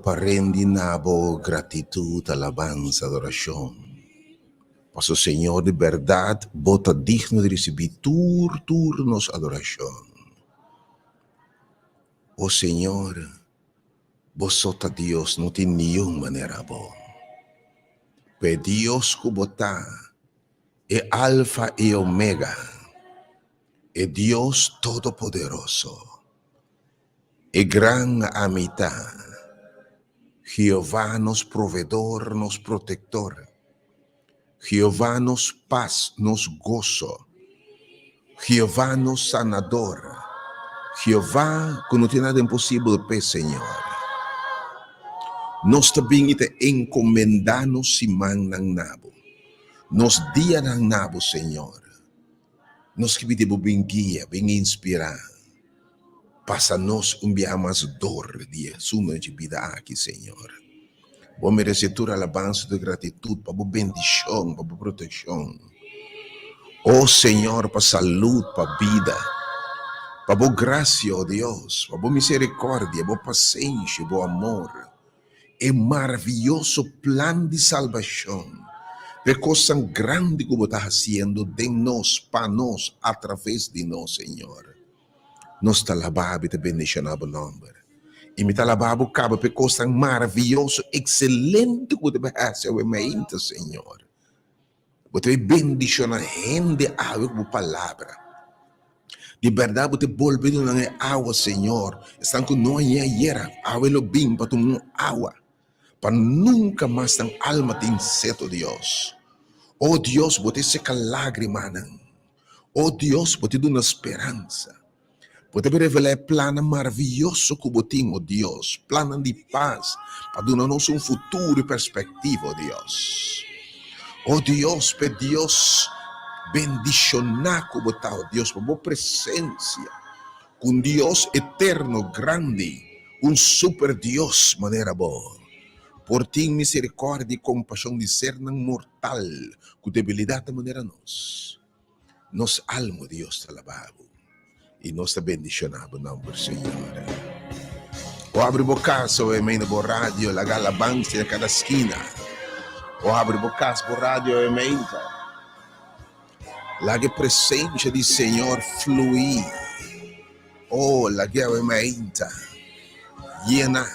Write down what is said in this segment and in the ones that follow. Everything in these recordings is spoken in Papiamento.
pa rendi na bo gratitud, alabansa, adoracion. Paso Señor di berdad bo ta digno di ricibi tur tur nos adoracion. O Señor, bo so ta Dios, no tin niun manera bo. P'e Dios cu bo ta, e Alfa y Omega, e Dios Todopoderoso, e Gran Amita, Jehová nos Proveedor, nos Protector, Jehová nos pas, nos goso, Jehová nos Sanador, Jehová ku no tin nada imposibel p'e, Señor. Nos ta bin i ta encomendá nos simannan na bo, nos dianan na bo, Señor. Nos ke pidi bo bin guia, bin inspirá, pasa nos un biaha mas dor di e asuntonan dje bida aki, Señor. Bo merece tur alabansa i gratitud pa bo bendicion, pa bo proteccion. O Señor, pa salud, pa bida, pa bo gracia, o Dios, pa bo misericordia, bo pasenshi, bo amor. E maraviyoso plan di salbashon, p'e kosnan grandi ku bo ta hasiendo den nos, pa nos, atraves di nos, Señor. Nos ta alabá bo i ta bendishoná bo nòmber. I mi ta alabá bo kaba p'e kosnan maraviyoso, ekselente ku bo ta bai hasi awe mainta, Señor. Bo ta bai bendishoná hende awe ku bo palabra. Di bèrdat bo ta bolbe duna nan e awa, Señor. Esnan ku no hañ'é ayera, awe lo bin pa tuma un awa, pa nunka mas nan alma tin set, o Dios. O Dios, bo ta seka lágrimanan. O Dios, bo ta duna speransa. Bo ta revelá e plannan maravioso ku bo tin, o Dios, plannan di pas pa duna nos un futuro i perspektiva, o Dios. O Dios, p'e Dios bendishoná ku bo ta, o Dios, pa bo presensia ku un Dios eterno, grandi, un super Dios manera bo, por tin miserikòrdia i kompashon di sernan mortal ku debilidat manera nos. Nos alma, Dios, ta alabá bo i nos ta bendishoná bo nòmber, Señor. O abri bo kas, o emeina bo radio, laga alabansa na kada skina. O abri bo kas, bo radio, o emeina. Laga e presensia di Señor fluí. O laga e emeina yena.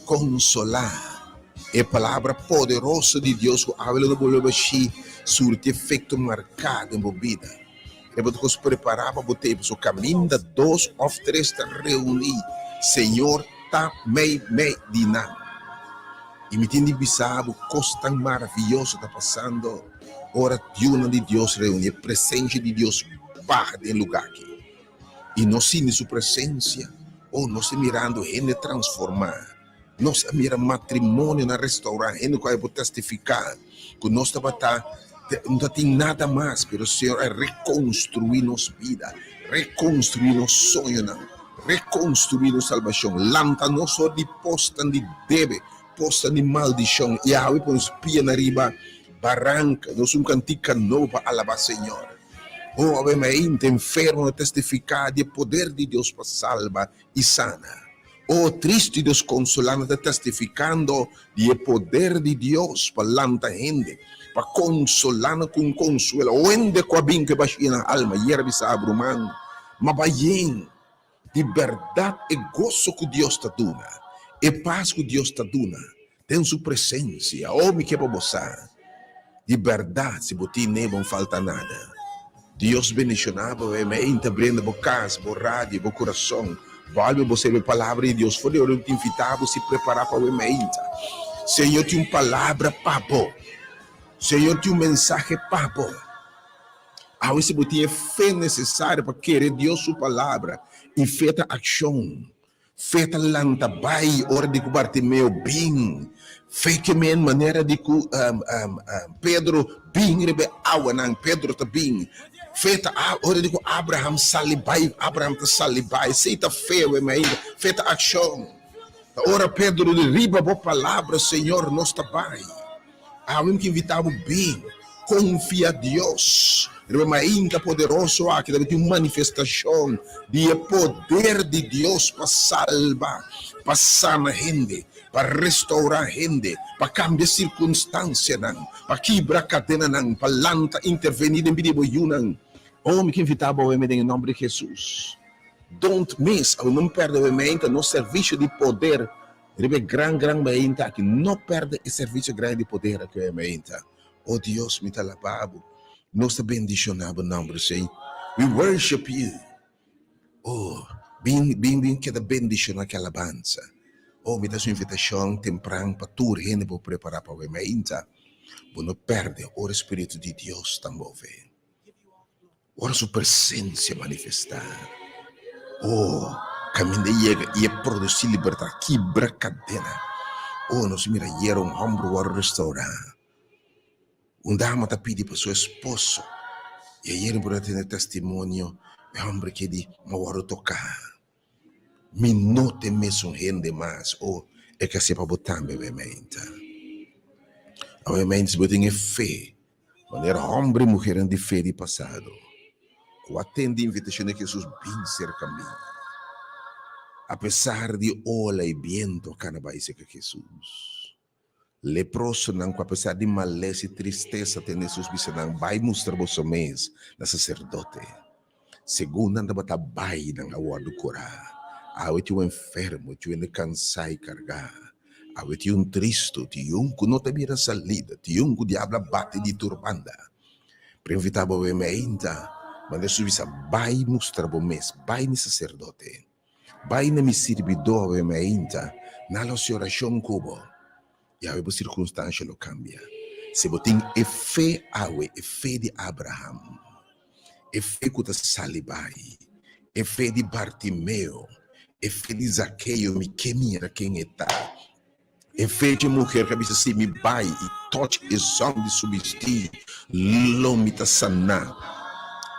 Konsolá. E Palabra poderoso di Dios ku awe lo ta bolbe bashí surti efekto marká den bo bida. E bo ta kos prepará pa bo tei pasobra kaminda dos òf tres ta reuní, Señor ta mei mei di nan. I mi tin di bisa bo kos tan maravioso ta pasando ora yunan di Dios reuní, e presensia di Dios baha den lugá aki. I nos sinti su presensia. Oh, nos ta mirando hende transformá. Nos a mira matrimonionan restaurá, hende ku a por testifiká ku nos tabata no ta tin nada mas, pero Señor a rekonstruí nos bida, rekonstruí nos soñonan, rekonstruí nos salbashon, lanta nos for di posnan di debe, posnan di maldishon, i awe pone nos pianan riba baranka, nos un kantika nobo pa alabá Señor. Oh, awe mainta enfermo na testifiká di e poder di Dios pa salba i sana. Oh, tristu i deskonsolá na ta testifikando di e poder di Dios pa lanta hende, pa konsolá nan ku un konsuelo. Oh, hende ku a bin ku e bashí nan alma, yera bisa abruman, ma bayen di bèrdat e goso ku Dios ta duna, e pas ku Dios ta duna den su presensia. Oh, mi ke pa bo sa, di bèrdat si bo tin ne, bo no falta nada. Dios bendishoná bo, e mei ta brenda bo kas, bo radio, bo kurason. Bolbe bo sirbi e palabra di Dios for di ora mi ta invitá bo si prepará pa awe meinta. Señor tin un palabra pa bo. Señor tin un mensahe pa bo. Awe si bo tin e fe nesesario pa kere Dios su palabra i fe ta akshon. Fe ta lanta bai ora di ku Bartimeo bin. Fe ke men manera di ku Pedro bin riba e awanan, Pedro ta bin. Fe ta ora di ku Abraham sali bai, Abraham ta sali bai. Esei ta fe awe mainta. Fe ta akshon. Ta ora Pedro di riba bo palabra, Señor, nos ta bai. Awe mi ta invitá bo bin konfia Dios riba e mainta poderoso aki. Ta tin un manifestashon di e poder di Dios pa salba, pa sana hende. pa restourá hende, pa kambia sirkunstansianan, pa kibra kadenanan, pa lanta intervení den bida di bo yunan. Oh, mi ke invitá bo awe den e nòmber di Hesus. Don't miss, awe no pèrdè awe meinta nos servisio di poder riba e gran gran meinta aki. No pèrdè e servisio grandi di poder aki awe meinta. Oh Dios, mi ta alabá bo. Nos ta bendishoná bo nòmber, Señor. We worship you. Oh, bin, bin, bin keda bendishoná ku alabansa. Oh, mi ta hasi un invitashon tempran pa tur hende por prepará pa awe mainta. Bo no pèrdè ora e Spiritu di Dios ta move. Ora su presensia manifestá. Oh, kaminda e yega i e produsí libertat, kibra kadena. Oh, nos mira ayera un hòmber wòrdu restourá. Un dama ta pidi pa su esposo y ayer bo ta tene testimonio e homber ke di mi a wòrdu toká. Mi no ta e mesun hende mas. Oh, e ke hasié pa bo tambe awe-meinta. Awe-meinta si bo tin e fe manera homber y muhernan di fe di pasado ku a tende invitashon di Hesus bin serka mi. Apesar di ola y biento a kana bai serka Hesus. Leprosonan ku apesar di males i tristesa tene Hesus bisa nan, Bai mustra boso mes na saserdote. Segun nan tabata bai, nan a wòrdu kurá. Awe tin un enfermo, tin un hende kansá i kargá. Awe tin un tristu, tin un ku no ta mira salida, tin un ku diablo a bati di tur banda. Pero invitá bo awe meinta, manda Hesus bisa, Bai mustra bo mes, bai na saserdote. Bai na mi sirbidó awe mainta, nan lo hasi orashon ku bo, i awe bo sirkunstansha lo kambia. Si bo tin e fe awe, e fe di Abraham, e fe ku ta sali bai, e fe di Bartimeo, e fe di Zakeo, mi ke mira ken e ta. E fe dje muher ka bisa si mi bai i touch e zòm di su bistí, lo mi ta saná.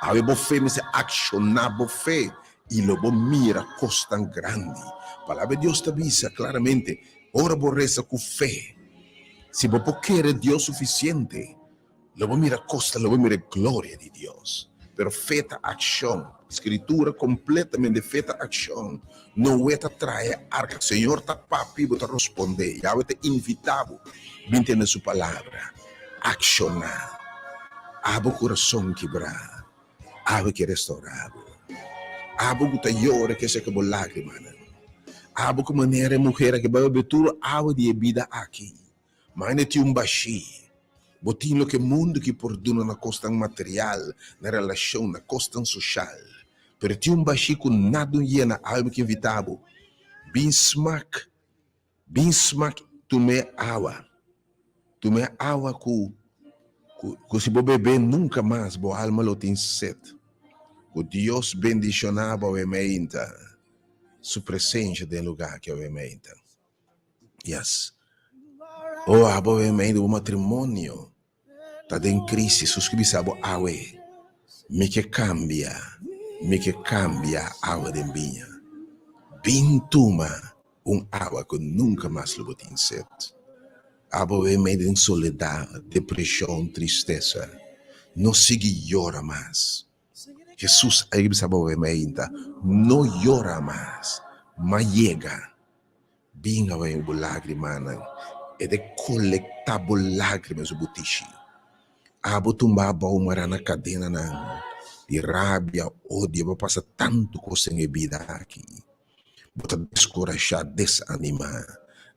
Awe bo fe mester akshoná bo fe i lo bo mira kosnan grandi. Palabra di Dios ta bisa klaramente, ora bo resa ku fe, si bo por kere Dios sufisiente, Lo bo mira kosnan, lo bo mira e gloria di Dios. Pero fe ta akshon. Skritura kompletamente fe ta akshon. Noe ta trae arka. Señor ta papia i bo ta rospondé. Yahweh ta invitá bo bin tende su palabra. Akshoná. Abo kurason kibrá, Abo ke restourá bo. Abo ku ta yora ke seka bo lágrimanan. Abo ku manera e muher aki bai bebe tur awa di e bida aki. Mane tin un bashí. Bo tin loke mundu ki por duna na kosnan material, na relashon, na kosnan soshal. Pero tin un bashí ku nada un yena awe mi ke invitá bo. Bin smak, bin smak tuma e awa. Tuma e awa ku ku si bo bebé nunka mas bo alma lo tin set. Ku Dios bendishoná bo awe meinta. Su presensha den lugá aki awe meinta. Yes. Oh, abo awe mei di bo matrimonio ta den crisis. Sus ki bisa bo awe, mi ke cambia, mi ke cambia awa den biña. Bin tuma un awa cu nunca mas lo bo tin sed. Abo awe mei den soledad, depresion, tristesa. No sigui yora mas. Jesus a bisa bo awe meinta, No yora mas, ma yega. Bin awe bo lagrimanan, e ta kolektá bo lágrima su butishi. Abo tumba abou mará na kadenanan di rabia, odio, bo pasa tantu kos den e bida aki. Bo ta deskurashá, desanimá,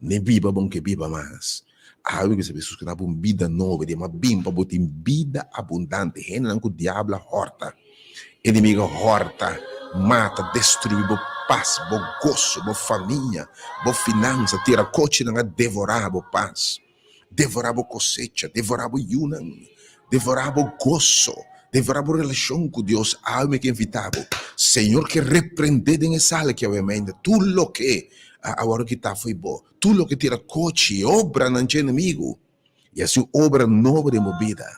ne biba bon ke biba mas. Awe bisa Jesus ku ta bo un bida nobo, di ma bin pa bo tin bida abundante. Hendenan ku diablo a hòrta. Enemigo hòrta, mata, destruí bo pas, bo goso, bo famia, bo finansa, tira kochinan a devorá bo pas, devorá bo kosecha, devorá bo yunan, devorá bo goso, devorá bo relashon ku Dios. Awe mi ke invitá bo, Señor ke reprendé den e sala aki awe mainta tur loke a wòrdu kitá fo'i bo, tur loke tira kochi, obranan dje enemigo, i hasi un obra nobo den bo bida.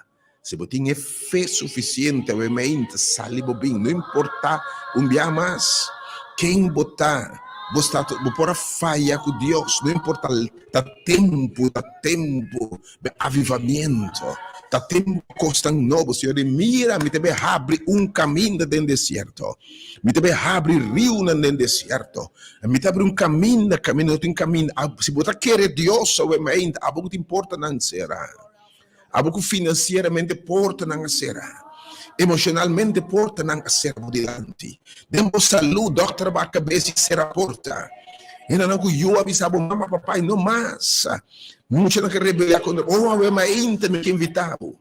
Si bo tin e fe sufisiente awe meinta sali bo bin, no importa un bia mas ken bo ta, Bo sta bo por a faya ku Dios, no importa, ta tempu, ta tempu di avivamiento, ta tempu pa kosnan nobo. Señor di, mira, mi ta bai habri un kaminda den desierto, mi ta bai habri riunan den desierto, mi ta habri un kaminda, kaminda no tin kaminda. Si bo ta kere Dios awe mainta, abo ku tin portanan sera. Abo ku finansieramente portanan a sera, emoshonalmente portanan a sera bo dilanti, den bo salú dòkter a baha kabes i sera porta. Hendenan ku yu a bisa bo mama, papá i no mas. Muchanan ke rebeliá kontra bo, oh awe mainta mi ke invitá bo.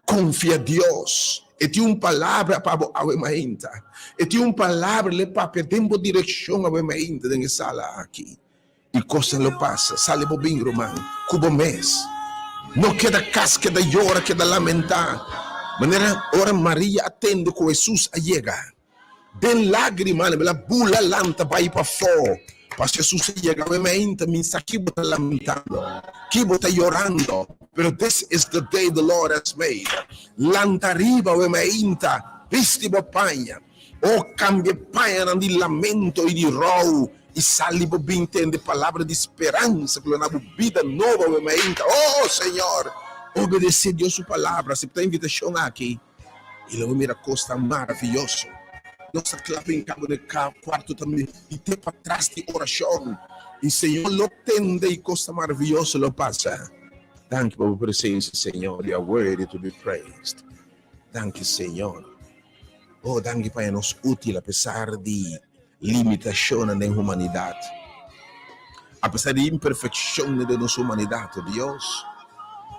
Konfia Dios. E tin un palabra pa bo awe mainta. E tin un palabra l'e papia den bo direkshon awe mainta den e sala aki. I kosnan lo pasa. Sali bo bin, ruman, ku bo mes. No keda kas, keda yora, keda lamentá. Manera ora Maria a tende ku Hesus a yega, den lágrimanan el a bula lanta bai pafó. Pas Hesus a yega, Awe mainta mi sa ki bo ta lamentando, ki bo ta yorando, pero this is the day the Lord has made. Lanta riba, awe mainta, bisti bo paña. O kambia e pañanan di lamento i di rou i sali bo bin tende palabra di speransa ku lo na bo bida nobo awe mainta. O Señor, obedesé Dios su palabra, aseptá e invitashon aki i lo bo mira kosnan maravioso. Nos ta kla pa hinka bo den kuarto tambe i te patras di orashon i Señor lo tende i kosnan maravioso lo pasa. Danki pa bo presensia, Señor. You are worthy to be praised. Danki, Señor. Oh, danki pa e nos útil apesar di limitashonnan den humanidat, apesar di imperfekshonnan den nos humanidat. Oh Dios,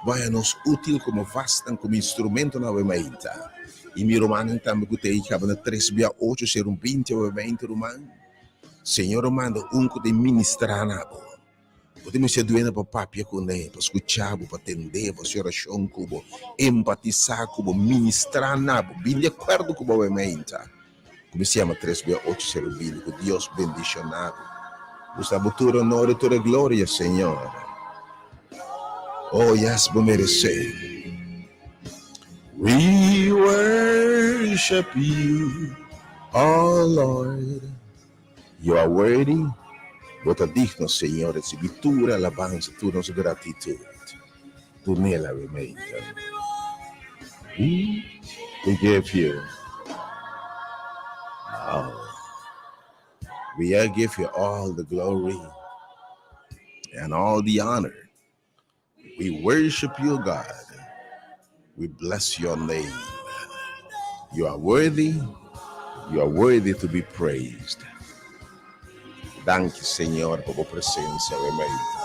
bo haña nos útil komo vasnan, komo instrumentonan awe mainta. I mi rumannan tambe ku ta ei kaba na tres bia ocho ser un binti awe mainta, ruman. Señor a manda un ku ta ministrá na bo. Bo ta mester duena pa papia kuné, pa skucha bo, pa tende bo, hasi orashon ku bo, empatisá ku bo, ministrá na bo, bini di akuerdo ku bo awe meinta. Kuminsá yama tres bia ocho sero bini. Ku Dios bendishoná bo. Nos ta bo tur honor i tur e gloria, Señor. Oh, yes, bo meresé. We worship you, oh Lord. You are worthy, Bo ta digno, Señor, recibi tur alabansa, tur nos gratitud. Dunel awe meita. We give you all. We give you all the glory and all the honor. We worship you, God. We bless your name. You are worthy. You are worthy to be praised. Danki, Señor, pa bo presencia awe mainta.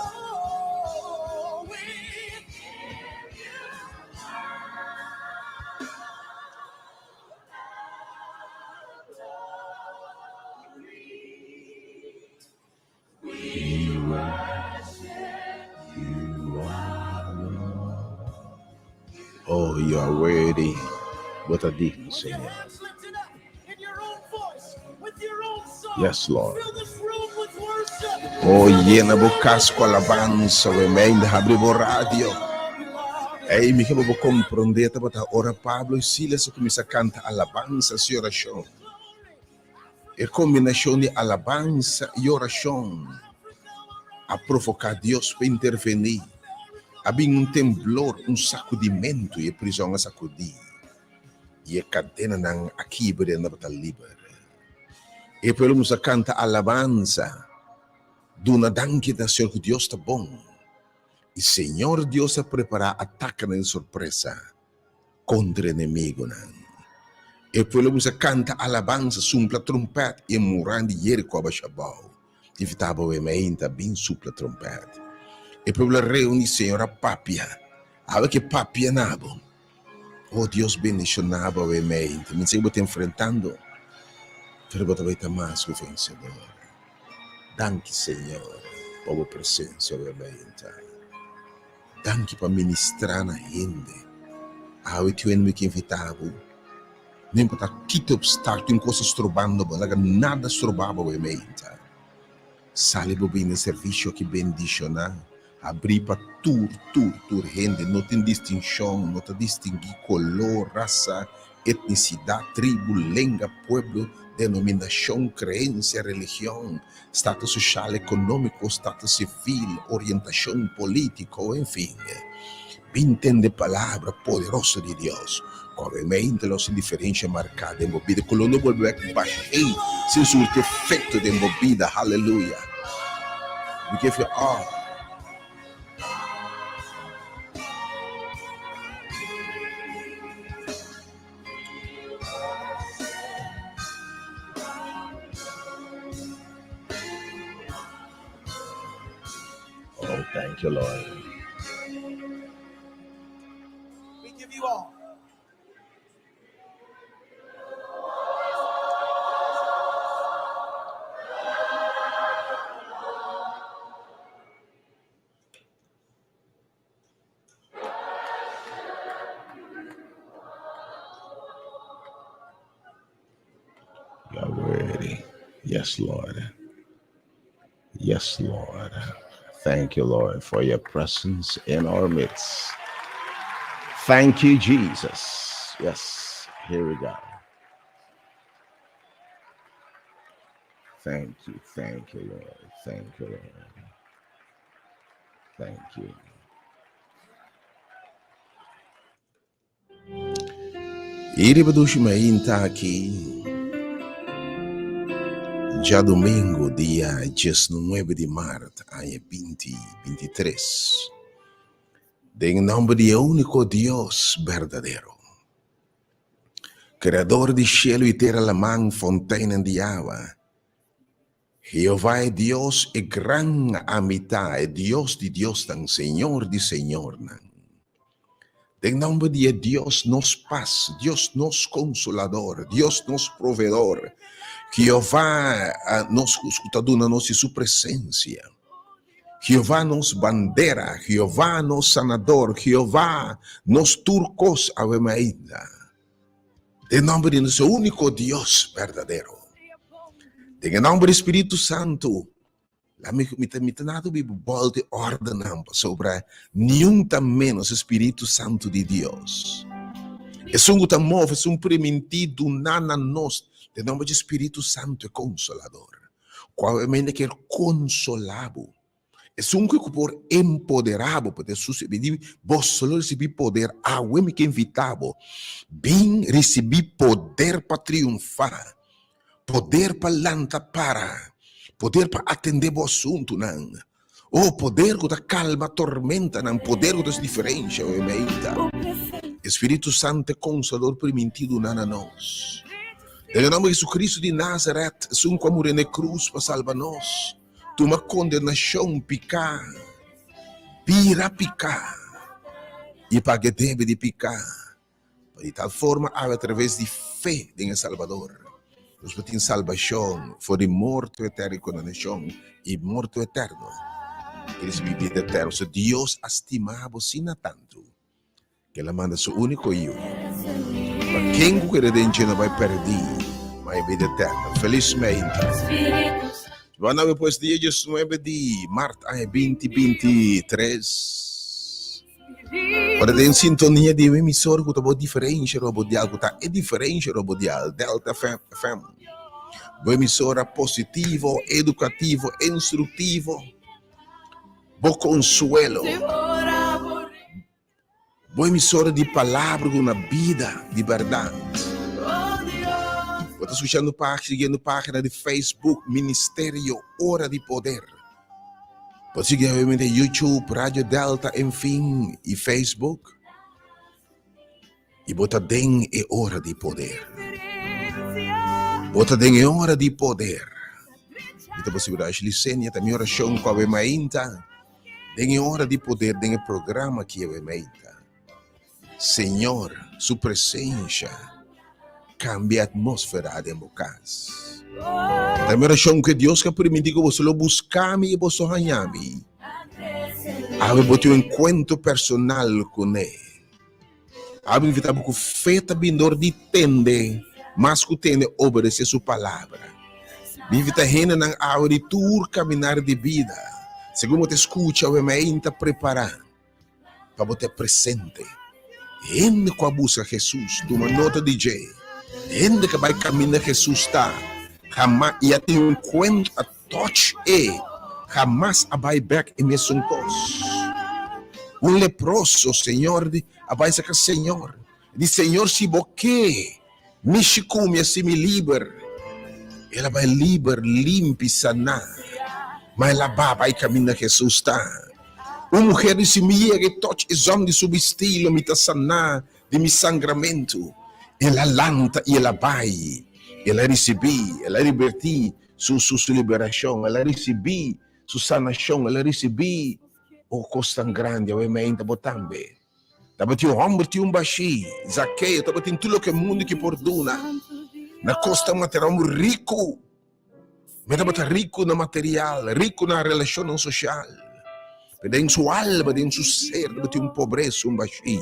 Oh, you are worthy. Bo ta digno, Señor. Yes, Lord. Oh, yena bo cas cu alabanza, we menda habri bo radio. Ei, mi ke bo comprende tabata ora Pablo y Silas a cuminsa canta alabanza y oracion. E kombinashon di alabansa i orashon a provoká Dios pa intervení. A bin un temblor, un sakudimentu, i e prizòn a sakudí, i e kadenanan a kibra i nan tabata liber. E pueblo kuminsá kanta alabansa, duna danki na Señor ku Dios ta bon. I Señor Dios a prepará atakanan di sorpresa. Kontra enemigunan. E pueblo kuminsá kanta alabansa, sumpla trompèt, i e muran di Jeriko a basha abou. Invitá bo e meinta bin supla trompèt. E pueblo a reuní, Señor a papia. Awe ke papia na bo. O Dios bendishoná bo awe meinta. Mi sa ku bo ta enfrentando, pero bo ta bai ta mas ku vensedor. Danki Señor pa bo presensia awe meinta. Danki pa ministrá na hende. Awe tin un mi ke invitá bo. No importá kiko obstákulo, tin kos ta strobando bo, laga nada stroba bo awe meinta. Sali bo bini den servisio aki bendishoná, habrí pa tur, tur, tur hende. No tin distinshon, no ta distinguí koló, rasa. etnisidat, tribu, lenga, pueblo, denominashon, kreensia, religion, status soshal, ekonómiko, status sivil, orientashon polítiko, enfin. Bin tende palabra poderoso di Dios, ku awemente lo sin diferensha marká den bo bida, ku lo no bolbe bèk bash'ei sin surti efekto den bo bida. Haleluya! We give you all. Oh, thank you, Lord. We give you all. You are worthy. Yes, Lord. Yes, Lord. Thank you, Lord, for your presence in our midst. Thank you, Jesus. Yes, here we go. Thank you, thank you, Lord. Thank you, Lord. Thank you. I riba dushi mainta aki, djadumingu dia diesnuebe di mart aña binti bintitres, den nomber di e úniko Dios berdadero, Kreador di shelu i tera, laman, fonteinnan di awa, Jehová e Dios, e gran Amitá, e Dios di diosnan, Señor di señornan. Den nomber di e Dios nos pas, Dios nos Consolador, Dios nos Proveedor, Jehová nos ku ta duna nos di su presencia. Jehová nos bandera, Jehová nos sanador, Jehová nos tur kos awe mainda. Den nomber di nos úniko Dios berdadero. Den e nomber di Spiritu Santu, la mi mi ta mi ta nada biba bòlta e òrdennan pasobra niun ta ménos e Spiritu Santu di Dios. Esun ku ta move, esun primintí duná na nos den nomber di Spiritu Santu e Konsolador, ku awe kier konsolá bo. Esun ku por empoderá bo, pasobra Hesus a bini, Boso lo risibí poder. Awe mi ke invitá bo, bin risibí poder pa triunfá, poder pa lanta para, poder pa atendé bo asuntunan. Oh, poder ku ta kalma tormentanan, poder ku ta hasi diferensha, oe meita. E Spiritu Santu e Konsolador primintí duna na nos. Den e nòmber di Jesucristo di Nazaret, esun ku a muri na e krus pa salba nos. Tuma kondenashon piká, bira piká, i paga e debe di piká, pa di tal forma awe atraves di fe den e Salbador, nos por tin salbashon for di morto eterno i kondenashon i morto eterno i risibí bida eterno. Pasobra Dios a stima bo asina tantu, ku el a manda su úniko Yu, pa ken ku kere den dje no bai pèrdí, ma e bida eterno. Felismente. Bo a pues dia diesnuebe di mart aña binti binti tres. Ora den sintonia di un emisora ku ta bo diferensha riba bo dial, ku ta e diferensha riba bo dial, Delta FM. Bo emisora positivo, edukativo, instruktivo, bo konsuelo. Bo emisora di palabra ku na bida di bèrdat. Bo ta skuchando pag siguiendo página di Facebook Ministerio Ora di Poder. Bo ta sigui obviamente YouTube, Radio Delta, enfin, i Facebook. I bo ta den e ora di poder. Bo ta den e ora di poder. Mi ta por sigurá Ashley Senia ta mi orashon ku awe mainta den e ora di poder den e programa aki awe mainta. Señor su presencia cambia atmósfera den bo cas. Ta mi orashon ku e Dios ku a permití ku boso lo buska mi i boso haña mi. Awe bo tin un enkuentro personal kuné. Abba invita bo ku fe ta bin dor di tende mas ku tende obedesé su palabra. Mi invita hendenan awe di tur kaminar di bida, segun bo ta skucha awe mei ta prepará pa bo ta presente. Hende ku a buska Hesus, tuma nota di dje. Hende ku a bai kaminda Hesus ta, hamas i a tin un kuent a touch e, hamas a bai bèk e mesun kos. Un leproso, Señor di, a bai saka Señor. Di, Señor, si bo ke, mishi ku mi, hasi mi liber. El a bai liber, limpi, saná. Ma el a ba bai kaminda Hesus ta. Un muher di si mi yega i toch e zòm di su bistí, lo mi ta saná di mi sangramentu. El a lanta i el a bai. El a risibí, el a ribertí su su su liberashon, el a risibí su sanashon, el a risibí, oh, kos tan grandi, awe meinta bo tambe. Tabatin un hòmber tin un bashí, Zakeo, tabatin tur loke mundu ki por duna. Na kosta material, un riku. Mi tabata riku na material, riku na relashonnan sosial. Pero den su alma, den su ser, tabatin un pobresa, un bashí.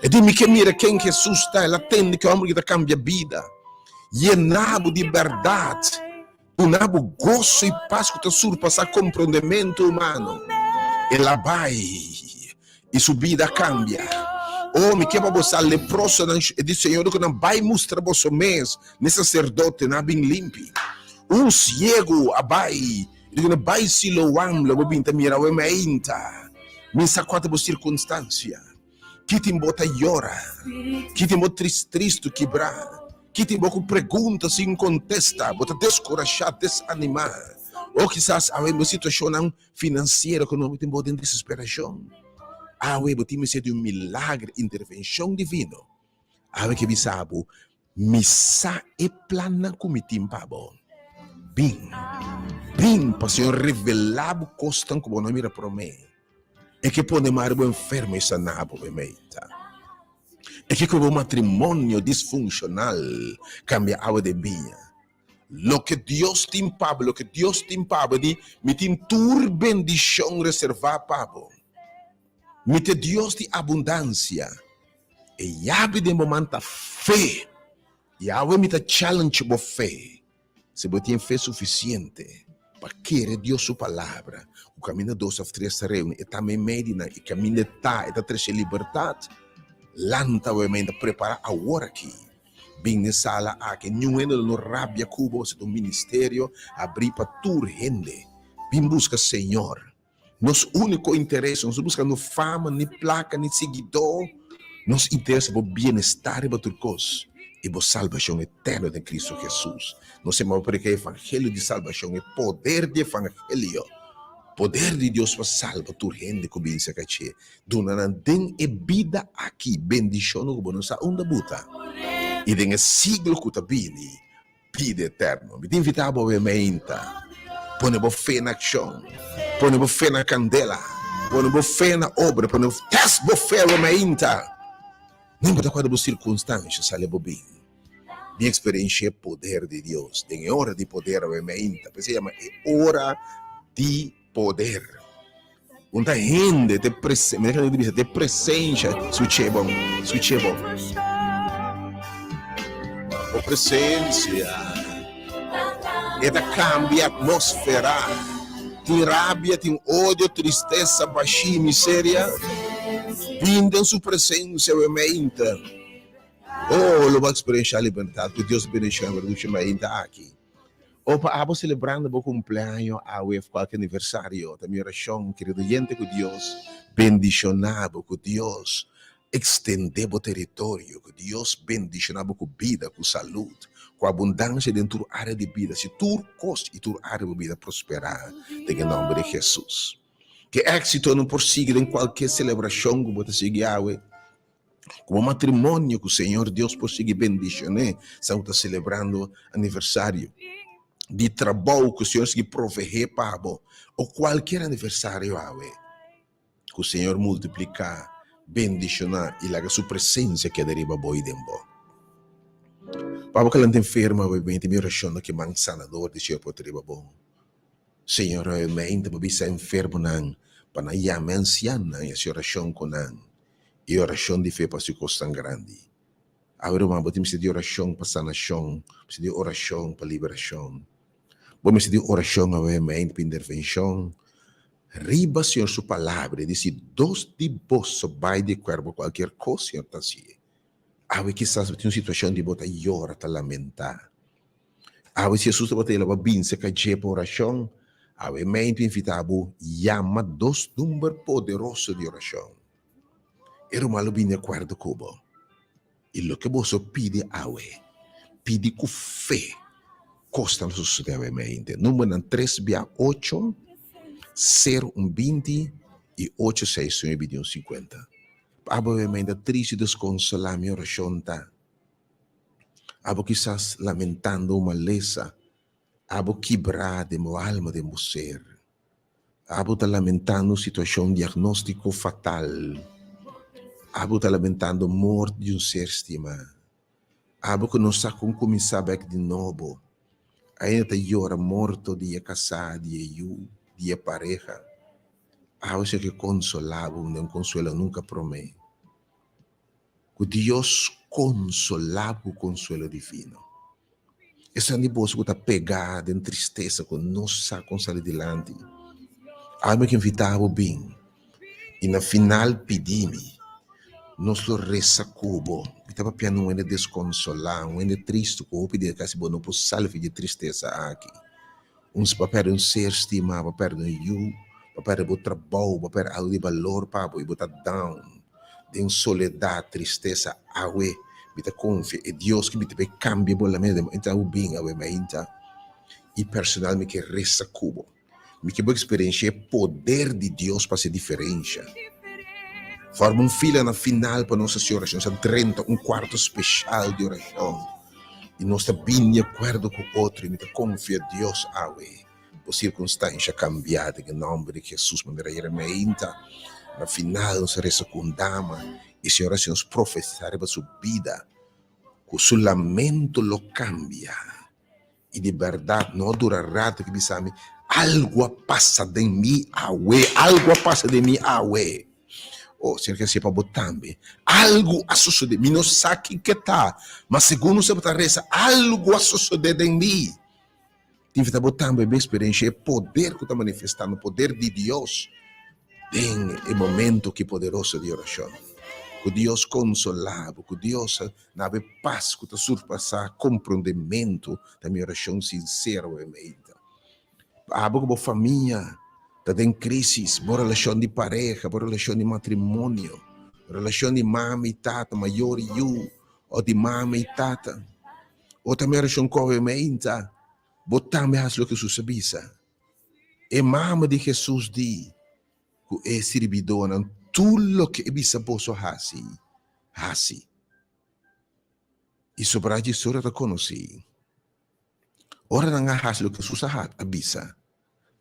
E di, Mi ke mira ken Hesus ta. El a tende ku e hòmber ki ta kambia bida, yena bo di bèrdat, duna bo goso i pas ku ta surpasá komprondementu humano. El a bai i su bida a kambia. Oh, mi ke pa bo sa leprosonan, e di Señor ku nan bai mustra boso mes n'e saserdotenan a bin limpi. Un siegu a bai, e di ku nan bai Siloam, lo bo bin ta mira awe meinta. Mi sa kua ta bo sirkunstansia. Ki tin bo ta yora? Ki tin bo tris tristu, kibrá? Ki tin bo ku pregunta sin kontesta? Bo ta deskurashá, desanimá? O kisas awe bo situashonnan Finansiero ku no tin bo den desesperashon. Awe bo tin mester di un milager, intervenshon divino. Awe ke bisa bo, Mi sa e plannan ku mi tin pa bo. Bin, bin pa Señor revelá bo kosnan ku bo no mira promé. E ke pone mari bo enfermo i saná bo memeita. E ke koe bo matrimonio disfunshonal kambia awe den biña. Loke Dios tin pa bo, loke Dios tin pa bo, di, Mi tin tur bendishon reservá pa bo. Mi ta e Dios di abundansia. E yabi den bo man ta fe. I awe mi ta challenge bo fe. Si bo tin fe sufisiente pa kere Dios su palabra, ku kaminda dos òf tres ta reuni, e ta meimei di nan, i kaminda e ta, e ta trese libertat. Lanta awe mei, ta prepará awor aki. Bin den sala aki, niun hende lo no rabia ku bo, pasobra ta un ministerio abrí pa tur hende. Bin buska Señor. Nos úniko interes, nos no buskando fama, ni plaka, ni siguidó. Nos interes ta bo bienestar riba tur kos i bo salbashon eterno den Kristu Hesus. Nos a yama bo prediká e evangelio di salbashon, e poder di evangelio, poder di Dios pa salba tur hende ku bin serka dje. Duna nan den e bida aki bendishonnan ku bo no sa unda buta, i den e siglo ku ta bini, bida eterno. Mi ta invitá bo awe meinta, pone bo fe na akshon, pone bo fe na kandela, pone bo fe na obra, pone tèst bo fe awe meinta. No importa kua ta bo sirkunstansha, sali bo bin. Bin eksperenshia e poder di Dios den e ora di poder awe meinta. P'esei yama e ora di poder. Un ta hende te presen, mi ta bisa te presencia, scuché bon, scuché bon. Bo presencia e ta cambia atmósfera. Tin rabia, tin odio, tristesa, bashí, miseria. Bin den su presencia we meinte. Oh, lo bo experiencia libertad. Cu Dios bendición we dushi meinte aki. O pa abo selebrando bo kumpleaño awe of kualke aniversario, ta mi orashon, kerido oyente, ku Dios bendishoná bo, ku Dios ekstendé bo teritorio, ku Dios bendishoná bo ku bida, ku salud, ku abundansia den tur área di bida, si tur kos i tur área di bo bida prosperá den e nòmber di Hesus. Ke éksito no por sigui den kualke selebrashon ku bo ta sigui awe. Ku bo matrimonio ku Señor Dios por sigui bendishoné sa bo ta selebrando aniversario di trabou ku Señor sigui provehé pa bo o kualkier aniversario awe ku Señor multipliká, bendishoná i laga su presensia keda riba bo i den bo. Pa bo ku lanta enfermo awe menti mi orashon ta ke man sanador di Señor por ta riba bo. Señor awe menti bo bisa enfermonan pa nan yama e ansiannan i hasi orashon ku nan. E orashon di fe pa hasi kosnan grandi. Awe ruman, bo tin mester di orashon pa sanashon, mester di orashon pa liberashon. Bo mester di orashon awe mente pa intervenshon. Riba Señor su palabra, e di si dos di boso bai di akuerdo kualkier kos, Señor ta hasié. Awe kisas bo tin un situashon di bo ta yora, ta lamentá. Awe si Hesus tabata yela bo a binse ka dje pa orashon, awe mei ta invitá bo yama dos number poderoso di orashon. E ruman lo bini di akuerdo ku bo. I loke boso pidi awe, pidi ku fe, kosnan lo sosodé awe mente. Numbernan tres bia ocho, sero un binti i ocho seis nuebe di un sinkuenta. Pa abo awe mente tristu i deskonsolá mi orashon ta, Abo kisas lamentando un malesa, abo kibrá den bo alma, den bo ser. Abo ta lamentando un situashon diagnóstiko fatal. Abo ta lamentando mort di un ser stimá. Abo ku no sa kon kuminsá bèk di nobo. Ainda ta yora morto di e kasá, di e yu, di e pareha. Abo si ke konsolá bo den un konsuelo nunka promé. Ku Dios konsolá bo ku konsuelo divino. Esnan di boso ku ta pegá den tristesa ku no sa kon sali dilanti, ami ke invitá bo bin i na final pidi mi, nos lo resa ku bo. Mi ta papia un hende deskonsolá, un hende tristu ku hopi dia kasi bo no por sali for di e tristesa aki. Un bo a pèrdè un ser stimá, bo a pèrdè un yu, bo a pèrdè bo trabou, bo a pèrdè algu di balor pa bo i bo ta down den soledat, tristesa. Awe mi ta konfia e Dios ku mi ta bai kambia bo lamento den bo entra bo bin awe mainta i personal mi ke resa ku bo. Mi ke bo eksperenshia e poder di Dios pa hasi diferensha. Forma un fila na final pa nos hasi orashon. Nos a drenta un kuarto speshal di orashon i nos ta bini di akuerdo ku otro i mi ta konfia Dios awe bo sirkunstansha kambia den e nòmber di Hesus. Manera ayera mainta na final nos a resa ku un dama i Señor a hasi nos profesá riba su bida ku su lamento lo kambia. I di bèrdat no a dura rato ki bisa mi, Algu a pasa den mi awe, algu a pasa den mi awe. Oh, Señor ke hasié pa bo tambe. Algu a sosodé, mi no sa kiko ta, ma segun nos tabata resa, algu a sosodé den mi. Tin invitá bo tambe bo eksperenshia e poder ku ta manifestando, poder di Dios den e momento ki poderoso di orashon. Ku Dios konsolá bo, ku Dios Na bo e pas ku ta surpasá komprondementu ta mi orashon sinsero awe meinta. Abo ku bo famia ta den krísis, bo relashon di pareha, bo relashon di matrimonio, relashon di mama i tata, mayor i yu, o di mama i tata, o ta mi orashon ku awe meinta bo tambe hasi loke Hesus a bisa. E mama di Hesus di ku e sirbidónan, Tur loke e bisa boso hasi, hasi. I sobrá dje historia ta konosí. Ora nan a hasi loke Hesus a a bisa,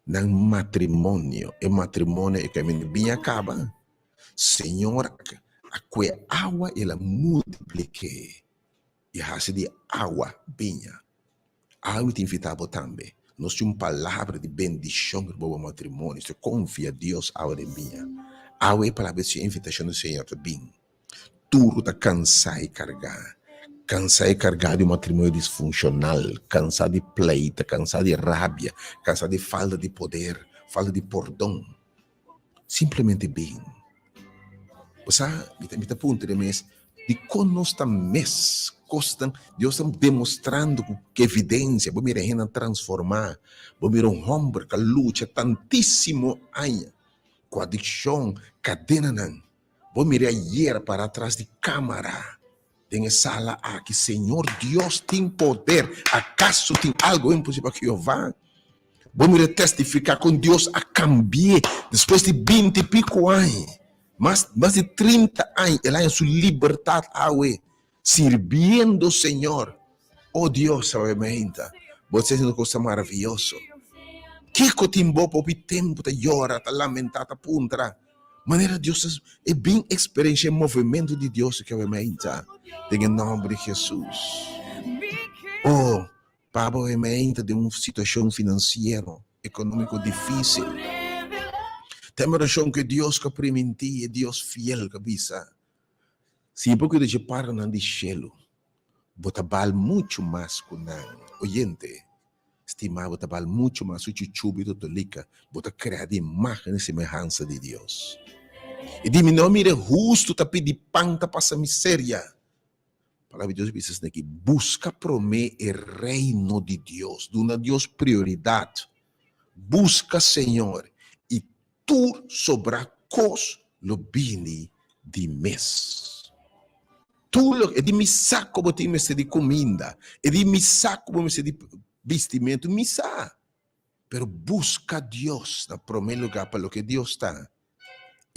nan matrimonio, e matrimonio e kaminda bin a kaba, Señor a kue awa i el a multiplik'é i hasi di awa biña. Awe mi ta invitá bo tambe. Nos tin un palabra di bendishon riba bo matrimonio. Si konfia Dios awe den biña. Awe e palabra di invitashon di Señor ta bin. Tur ku ta kansá i kargá, kansá i kargá di un matrimonio disfunshonal, kansá di pleita, kansá di rabia, kansá di falta di poder, falta di pordon, simplemente bin. Bo sa, mi ta mi ta puntra e mes, dikon nos ta mes kosnan Dios ta demostrando ku evidensia, bo mira hendenan transformá, bo mira un hòmber ku a lucha tantísimo aña ku adikshon, kadenanan. Bo mira ayer para tras di cámara den e sala aki. Señor Dios tin poder. Acaso tin algo imposible pa Jehová? Bo mira testifica con Dios a cambié despues di binti y pico aña. Mas, mas di 30 aña el haña su libertad awe sirbiendo Señor. Oh Dios, awe meinta, bo ta haciendo cosa maravilloso. Kiko tin bo pa hopi tempo ta yora, ta lamenta, ta puntra? Manera Dios ta e bin experiencia e movimento di Dios aki awe meinta den e nomber di Jesus. Oh, pa bo awe meinta den un situacion financiero, economico dificil. Ta e oracion cu e Dios cu a priminti, e Dios fiel cu a bisa, Si bo cuida dje paranan di shelu, bo ta bal muchu mas cu nan. Oyente. Stima bo ta bal muchu mas ku chuchubi totolika, bo ta krea di imágen i semehansa di Dios. I di mi no mira e hustu ta pidi pan ta pasa miseria. Palabra di Dios a bisa esaki, Buska promé e Reino di Dios, duna Dios prioridat, buska Señor i tur sobrá kos lo bini di mes. Tur loke, e di mi sa ku bo tin mester di kuminda, e di mi sa ku bo mester di bistimentu, mi sa. Pero buska Dios na promé lugá pa loke Dios ta,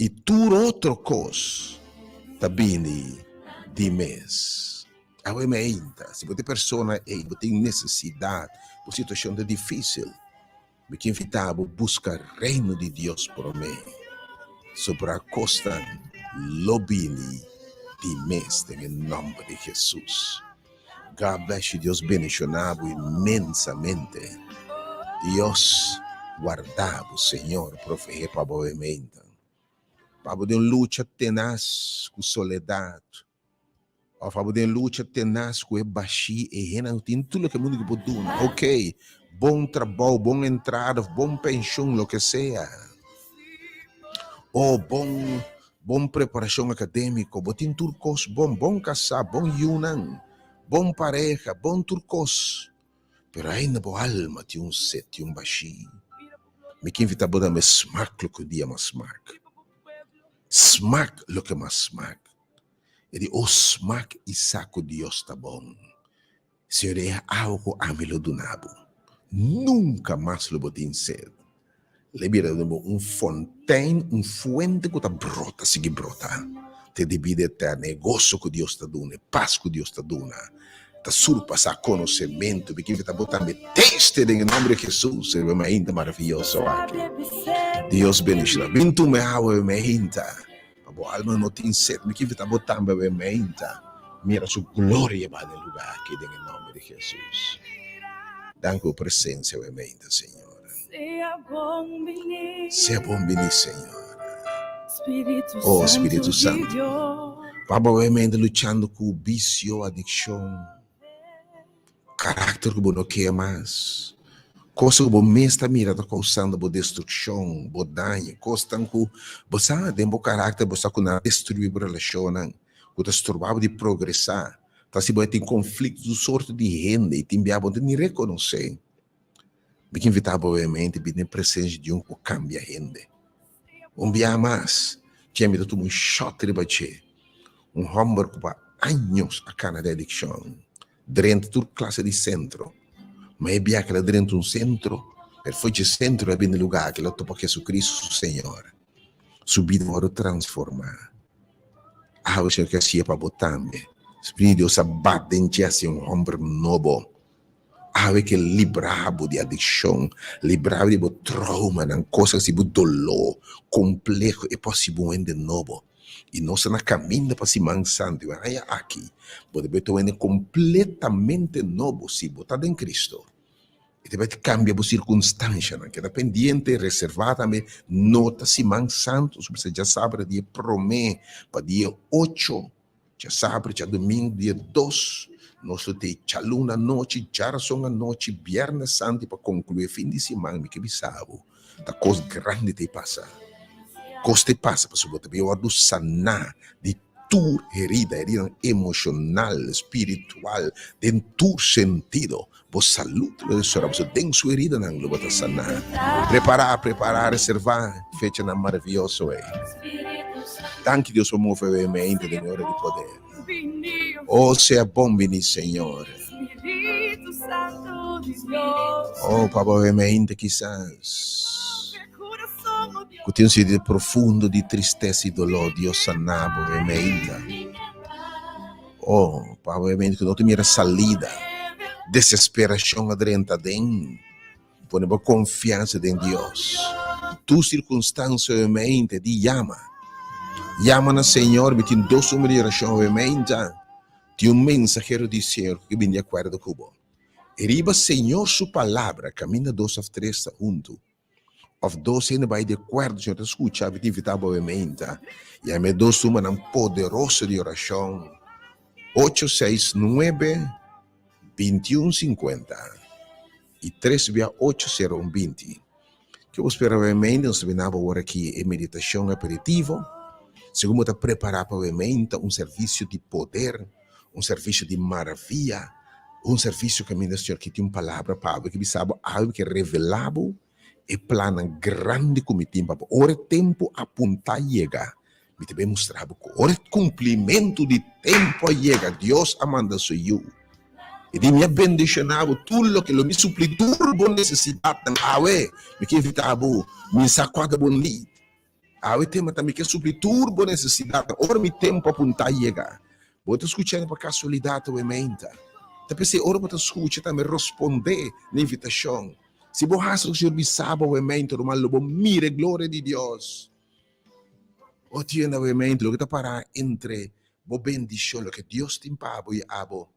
i tur otro kos ta bini di mes. Awe meinta, si bo ta e persona ei, bo tin nesesidat, bo situashon ta difísil, Mi ke invitá bo buska Reino di Dios promé, sobra kosnan lo bini di mes den e nòmber di Hesus. God bless you, Dios bendishoná bo inmensamente. Dios warda bo, Señor proveé pa bo e meintan. Pa bo den lucha tenas ku soledat, Of abo den lucha tenas ku e bashí, e hendenan ku tin tur loke mundu ke por duna. Ok, bon trabou, bon entrada of bon penshun, loke sea. O bon bon preparashon akadémiko, bo tin tur kos bon, bon kasá, bon yunan, bon pareha, bon tur kos. Pero ainda bo alma tin un set, tin un bashí. Mi ke invitá bo tambe smak loke un dia mas smak. Smak loke mas smak. E di, O smak i sa ku Dios ta bon. Señor, e awa ku ami lo duna bo, nunka mas lo bo tin sed. Lo e bira den bo un fontein, un fuente ku ta brota, sigui brota, te di bida eterno. E goso ku Dios ta duna, e pas ku Dios ta duna, ta surpasá konosementu. Mi kier ta bo tambe teste den e nòmber di Hesus, e mainta maravioso aki. Dios bendishoná. Bin tuma e awa e mainta. Pa bo alma no tin sed. Mi kier ta bo tambe awe meinta mira su gloria baha den lugar aki den e nomber di Jesus. Danki bo presencia awe meinta Señor. Sea bon bini Señor. Oh Spiritu Santo. Pa bo awe meinta luchando cu vicio, adiccion. Karakter ku bo no ke mas, kos ku bo mes ta mira ta kousando bo destrukshon, bo daño, kosnan ku bo sa den bo karakter bo sa ku nan a destruí bo relashonnan, ku ta stroba bo di progresá, ta hasi bo tin konflikto tur sorto di hende i tin bia bo no ta ni rekonosé. Mi ke invitá bo obviamente bini den presensia di un ku kambia hende. Un bia mas, dje mi ta tuma un shòt riba dje, un hòmber ku pa años a kana den adikshon. Drenta tur klase di sentro. Ma e bia kila drenta un sentro, el foi dje sentro el a bini lugar kila topa Jesucristo su Señor. Su bida wòrdu transformá. Awe Señor ke hasié pa bo tambe. Spiritu di Dios a bat den dje hasié un hòmber nobo. Awe ke libra bo di adikshon, libra bo di bo troumanan, kos ku hasi bo doló, kompleho, e por hasi bo un hende nobo. I nos ta na kaminda pa Siman Santu. I aña aki bo ta bai ta wende kompletamente nobo si bo ta den Kristu. E ta bai kambia bo sirkunstanshanan. Keda pendiente, reservá tambe. No ta Siman Santu, nos kuminsá djasabra dia promé pa dia ocho, djasabra, djadumingu dia dos. Nos lo ta e djaluna anochi, djarason anochi, bièrnè santu i pa konkluí e fin di siman mi ke bisa bo. Ta kos grandi ta e pasa. Kos ta e pasa pasobra bo ta bin wòrdu saná di tur herida, heridanan emoshonal, spiritual, den tur sentido. Bo salud lo restorá pasobra den su heridanan lo bo ta saná. Prepará, prepará, reservá fechanan maravioso ei. Danki Dios pa move awe mente den e ora di poder. Oh, sea bon bini, Señor. Oh, pa bo mente kisas ku tin un sentido profundo di tristesa i doló, Dios sana bo mente. Oh, pa bo mente ku no ta mira salida, desesperashon a drenta aden, pone bo konfiansa den Dios. Tur sirkunstansia mente di yama, yama na Señor. Mi tin dos numero di orashon mente. Tin un mensahero di Señor ku ke bin di akuerdo ku bo. I riba Señor su palabra, kaminda dos òf tres ta huntu, òf dos hende bai di akuerdo, Señor ta skucha, mi ta invitá bo meinta. Yama e dos numernan poderoso di orashon, ocho seis nuebe, bintiun sinkuenta. i tres bia ocho sero un 20. Ke bo spera awe meinta? Nos ta bini abo awor aki e meditashon aperitivo. Segun bo ta prepará pa awe meinta un servisio di poder, un servisio di maravia, un servisio kaminda Señor ke tin un palabra pa abo, ke bisa bo algu ke revelá bo e plannan grandi ku mi tin pa bo. Ora e tempu apuntá yega, mi ta bin mustra bo ku ora e kumplimentu di tempu a yega, Dios a manda su Yu. I di mi a bendishoná bo tur loke lo mi supli tur bo nesesidatnan. Awe, mi ke invitá bo, mi sa kua ta bo need. Awe tema ta mi ke supli tur bo nesesidatnan. Ora mi tempu apuntá yega, bo ta skuchando pa kasualidat awe meinta. Ta p'esei ora bo ta skucha tambe rospondé na invitashon. Si bo hasi loke Señor bisa bo awe meinta, ruman, lo bo mira e gloria di Dios. Bo tiende awe meinta loke ta pará entre bo bendishon, loke Dios tin pa bo i abo,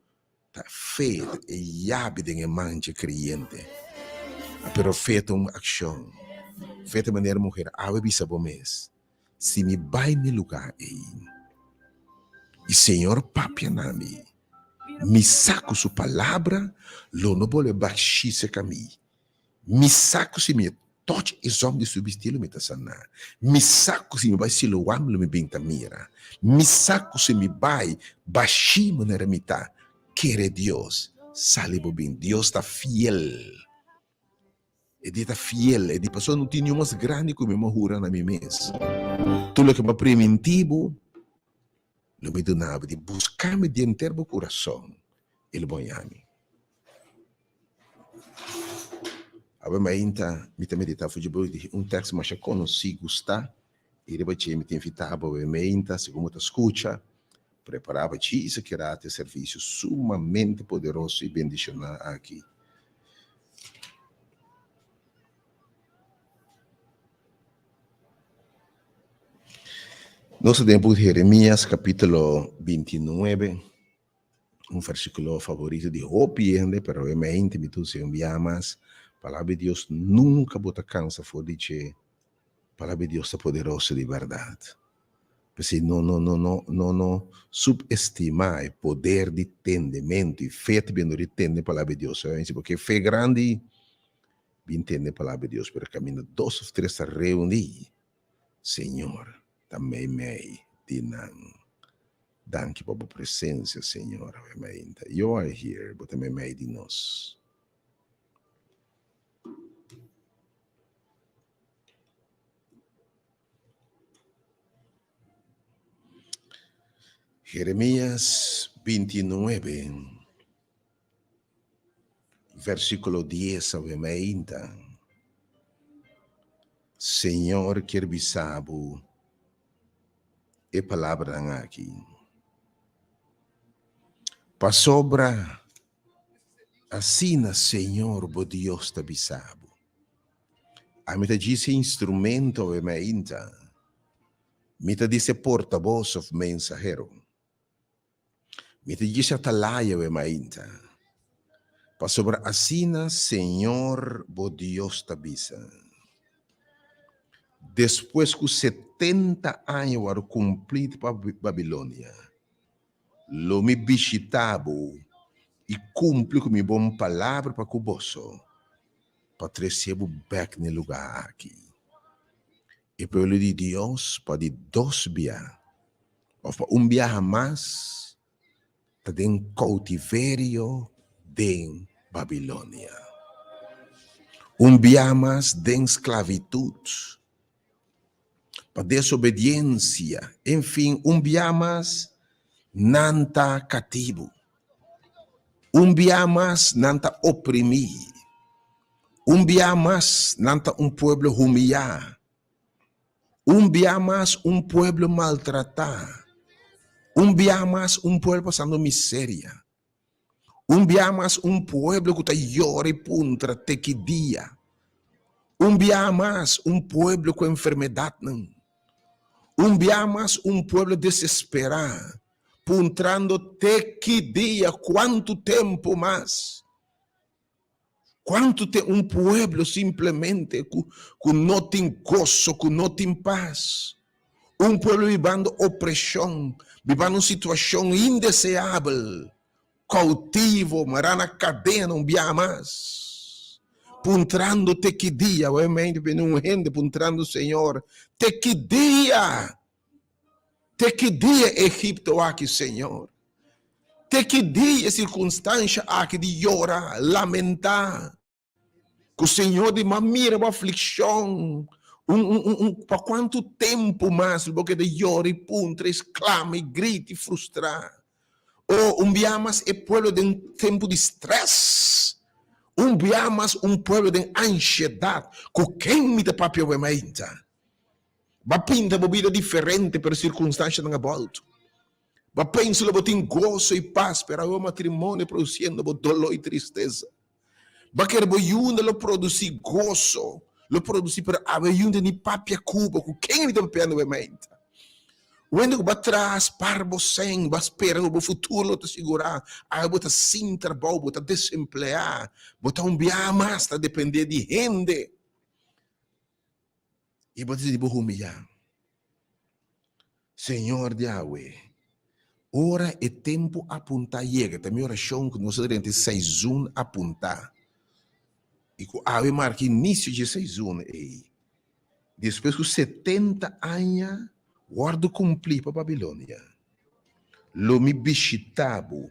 ta fe, ta e yabi den e man dje kreyente. Pero fe ta un akshon. Fe ta manera muher awe bisa bo mes, Si mi bai n'e lugá ei i Señor papia na mi, mi sa ku su palabra lo no bolbe bashí serka mi. Mi sa ku si mi e touch e zòm di su bistí lo mi ta saná. Mi sa ku si mi bai Siloam lo mi bin ta mira. Mi sa ku si mi bai bashí manera mi ta, kere Dios, sali bo bin. Dios ta fiel. E di ta fiel. E di pasobra no tin niun mas grandi ku mi a hura na mi mes. Tur loke mi a primintí bo, lo mi duna bo. Di buska mi di henter bo kurason i lo bo haña mi. Awe mainta mi ta meditá for dje di un tèks masha konosí, gustá, i riba dje mi ta invitá bo awe mainta, segun bo ta skucha, prepará pa djis aki rato e servisio sumamente poderoso i bendishoná aki. Nos ta den buki di Jeremias kapítulo 29, un versíkulo favorito di hopi hende, pero obviamente mi ta usa un bia mas. Palabra di Dios nunka bo ta kansa for di dje. Palabra di Dios ta poderoso di bèrdat. P'esei no no no no no no subestimá e poder di tendementu i fe ta biendo di tende palabra di Dios. Sabe porque fe grandi bin tende palabra di Dios, pero kaminda dos of tres ta reuní, Señor ta meimei di nan. Danki pa bo presencia, Señor, awe mainta. You are here, bo ta meimei di nos. Jeremías 29, versículo 10 awe mainta. Señor kier bisa bo e palabranan aki. Pasobra asina Señor bo Dios ta bisa bo. Ami ta djis e instrumento awe mainta. Mi ta djis e portabos of mensahero. Mi ta djis e atalaya awe mainta. Pasobra asina Señor bo Dios ta bisa, Despues ku 70 aña wòrdu kumplí pa Babilonia, lo mi bishitá bo i kumpli ku mi bon palabra pa ku boso. Pa trese bo bek n'e lugá aki. E pueblo di Dios pa di dos bia òf pa un biaha mas ta den koutiverio den Babilonia. Un bia mas den sklavitut, pa desobediensia, enfin un bia mas nan ta katibu. Un bia mas nan ta oprimí. Un bia mas nan ta un pueblo humiyá. Un bia mas un pueblo maltratá. Un bia mas un pueblo pasando miseria. Un bia mas un pueblo ku ta yora i puntra te ki dia. Un bia mas un pueblo ku enfermedatnan. Un bia mas un pueblo desesperá, puntrando te ki dia, kuantu tempu mas. Kuantu te un pueblo simplemente ku ku no tin goso, ku no tin pas. Un pueblo bibando opreshon, bibando un situashon indeseabel, koutivo, mará na kadena un biaha mas. Puntrando te ki dia, obviamente bini un hende puntrando Señor, te ki dia? Te ki dia Egipto aki, Señor? Te ki dia e sirkunstansha aki di yora, lamentá? Ku Señor di m'a mira bo aflikshon. Un, un, un, un, pa kuantu tempu mas bo keda yora i puntra i sklama i grita i frustrá? O, un bia mas e pueblo den tempu di strès. Un bia mas un pueblo den ansiedat. Ku ken mi ta papia awe mainta? Bo a pinta bo bida diferente, pero sirkunstanshanan a bòltu. Bo a pensa lo bo tin goso i pas, pero awe bo matrimonio produsiendo bo doló i tristesa. Bo a kere bo yunda lo produsí goso, lo produsí, pero awe yunda ni papia ku bo, ku ken mi ta papiando awe mainta? Wende ku bo a traha spar bo sèn, bo a spera ku bo futuro lo ta sigurá, awe bo ta sin trabou, bo ta desempleá, bo ta un biaha mas ta dependé di hende. I bo ta sinti bo humiyá. Señor di awe, ora e tempu apuntá yega, ta mi orashon ku nos a drenta e seizun apuntá, i ku awe marka inisio dje seizun ei, despues ku setenta aña wòrdu kumplí pa Babilonia, lo mi bishitá bo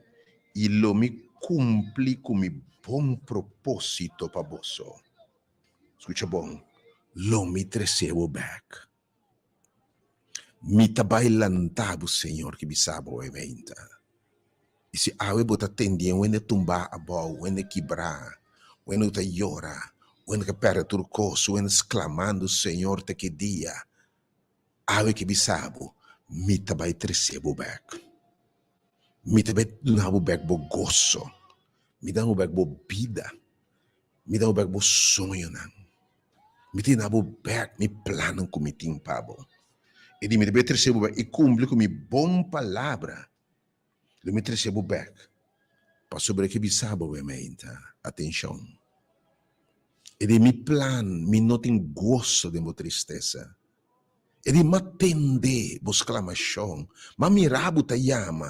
i lo mi kumpli ku mi bon propósito pa boso. Skucha bon, lo mi trese bo bèk. Mi ta bai lanta bo, Señor, ki bisa bo awe meinta. I si awe bo ta tende wende tumbá abou, wende kibrá, wende ku ta yora, wende ku a pèrdè tur kos, wende sklamando, Señor, te ki dia? Awe ki bisa bo, mi ta bai trese bo bèk. Mi ta bai duna bo bèk bo goso. Mi ta duna bo bèk bo bida. Mi ta duna bo bèk bo soñonan. Mi ta duna bo bèk mi plannan ku mi tin pa bo. E di mi ta bai trese bo bèk i kumpli ku mi bon palabra. Lo mi trese bo bèk pasobra e ke bisa bo awe meinta. Atenshon! E di mi plan, mi no tin goso den bo tristesa. E di m'a tende bo sklamashon, m'a mira bo ta yama,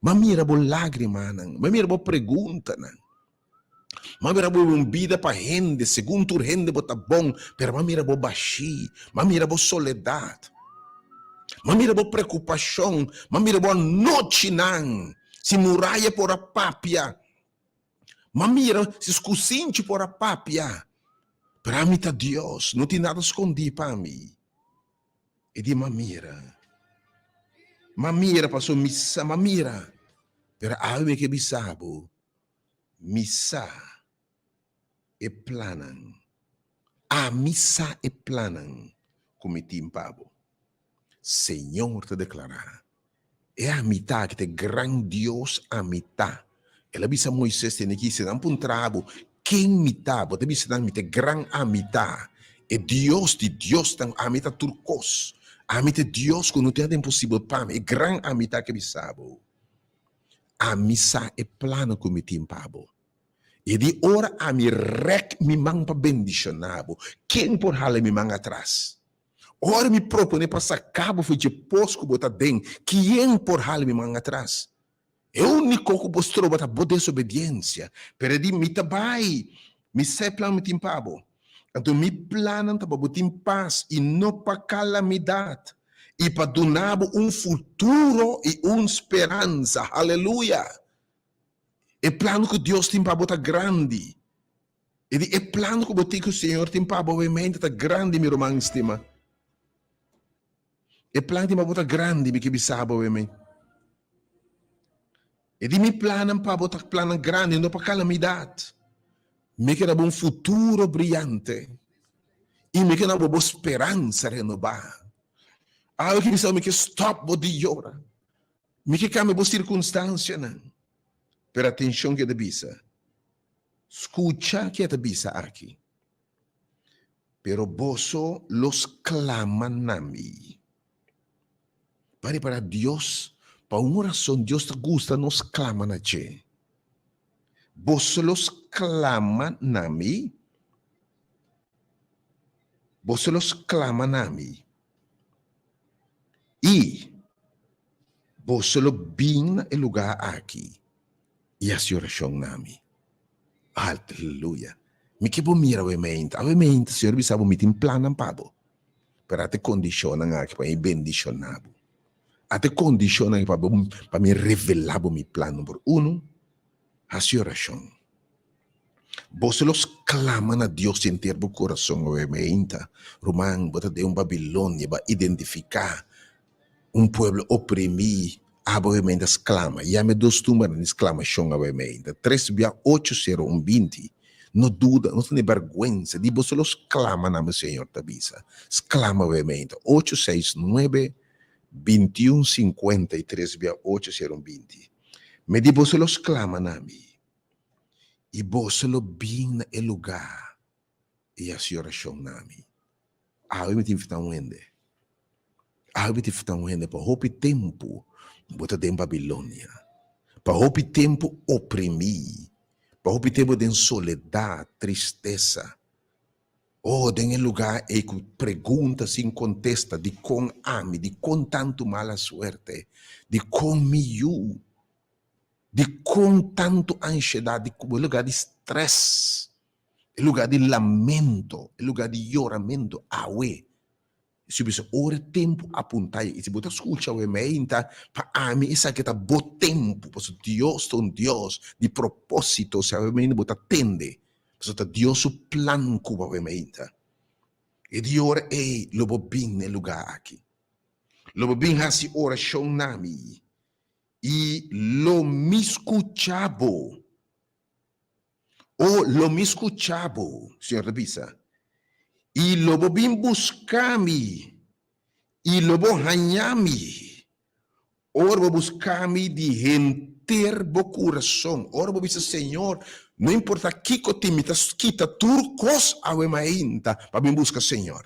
m'a mira bo lágrimanan, m'a mira bo preguntanan. M'a mira bo un bida pa hende, segun tur hende bo ta bon, pero m'a mira bo bashí, m'a mira bo soledat, m'a mira bo preokupashon, m'a mira bo anochinan, si muraya por a papia, m'a mira si skusinchi por a papia, pero ami ta Dios, no tin nada skondí pa mi. E di m'a mira, m'a mira pasobra mi sa, m'a mira, pero awe mi ke bisa bo. Mi sa e plannan, ami sa e plannan ku mi tin pa bo. Señor ta deklará, E ami ta ki ta e gran Dios ami ta. El a bisa Moises tene ki, Si nan puntra bo, Ken mi ta? Bo ta bisa nan, Mi ta e gran ami ta, e Dios di diosnan, ami ta tur kos. Ami ta e Dios ku no tin nada imposibel pa mi, e gran ami ta ke bisa bo. Ami sa e plannan ku mi tin pa bo. I di ora ami rèk mi man pa bendishoná bo, ken por hala mi man atras? Ora mi proponé pa saká bo for dje pos ku bo ta den, kien por hala mi man atras? E úniko ku por stroba ta bo desobediensia. Pero e di, Mi ta bai! Mi sa e plan mi tin pa bo. Anto mi plannan ta pa bo tin pas i no pa kalamidat, i pa duna bo un futuro i un speransa. Haleluya! E plan ku Dios tin pa bo ta grandi. E di e plan ku bo tin ku Señor tin pa bo obviamente ta grandi, mi ruman stima. E plan tin pa bo ta grandi, mi ke bisa bo obviamente. E di mi plannan pa bo ta plannan grandi, no pa kalamidat. Mi ke da bo un futuro briante i mi ke da bo bo speransa renobá. Awe ke bisa mi ke stòp bo di yora. Mi ke kambia bo sirkunstansianan. Pero atenshon ke ta bisa. Skucha ke ta bisa aki. Pero boso lo sklama na mi. Pa repará Dios, pa un rason Dios ta gusta nos sklama na dje. Boso lo sklama na mi, boso lo sklama na mi, i boso lo bin na e lugá aki i hasi orashon na mi. Aleluya! Mi ke bo mira awe meinta. Awe meinta Señor bisa bo mi tin plannan pa bo. Pero ate kondishonnan aki pa mi bendishoná bo. Ate kondishonnan aki pa bo pa mi revelá bo mi plan. Number uno, hasi orashon. Boso lo sklama na Dios di henter bo kurason awe meinta. Ruman, bo ta den un Babilonia, bo a identifiká un pueblo oprimí, abo awe meinta sklama. Yama e dos tumbernan di sklamashon awe meinta, tres bia ocho sero un binti. No duda, no tene bèrgwensa, di boso lo sklama na mi, Señor ta bisa. Sklama awe meinta, ocho seis nuebe, bintiun sinkuenta i tres bia ocho sero un binti. Mi di boso lo sklama na mi, i boso lo bin na e lugá i hasi orashon na mi. Awe mi tin fita un hende. Awe mi tin fita un hende pa hopi tempu bo ta den Babilonia, pa hopi tempu oprimí, pa hopi tempu den soledat, tristesa. Oh, den e lugá ei ku pregunta sin kontesta, dikon ami, dikon tantu mala suerte, dikon mi yu, dikon tantu anshedat, dikon e lugá di strès, e lugá di lamento, e lugá di yoramentu, awe. Si bo bisa ora e tempu apuntá i si bo ta skucha awe meinta, pa ami esaki ta bo tempu, pasobra Dios ta un Dios di propósito, si awe meinta bo ta tende, pasobra ta Dios su plan ku bo awe meinta. E di ora ei lo bo bin na e lugá aki, lo bo bin hasi orashon na mi, i lo mi skucha bo. O, lo mi skucha bo, Señor ta bisa, i lo bo bin buska mi, i lo bo haña mi, ora bo buska mi di henter bo kurason. Ora bo bisa, Señor, no importa kiko tin, mi ta kita tur kos awe mainta pa bin buska Señor.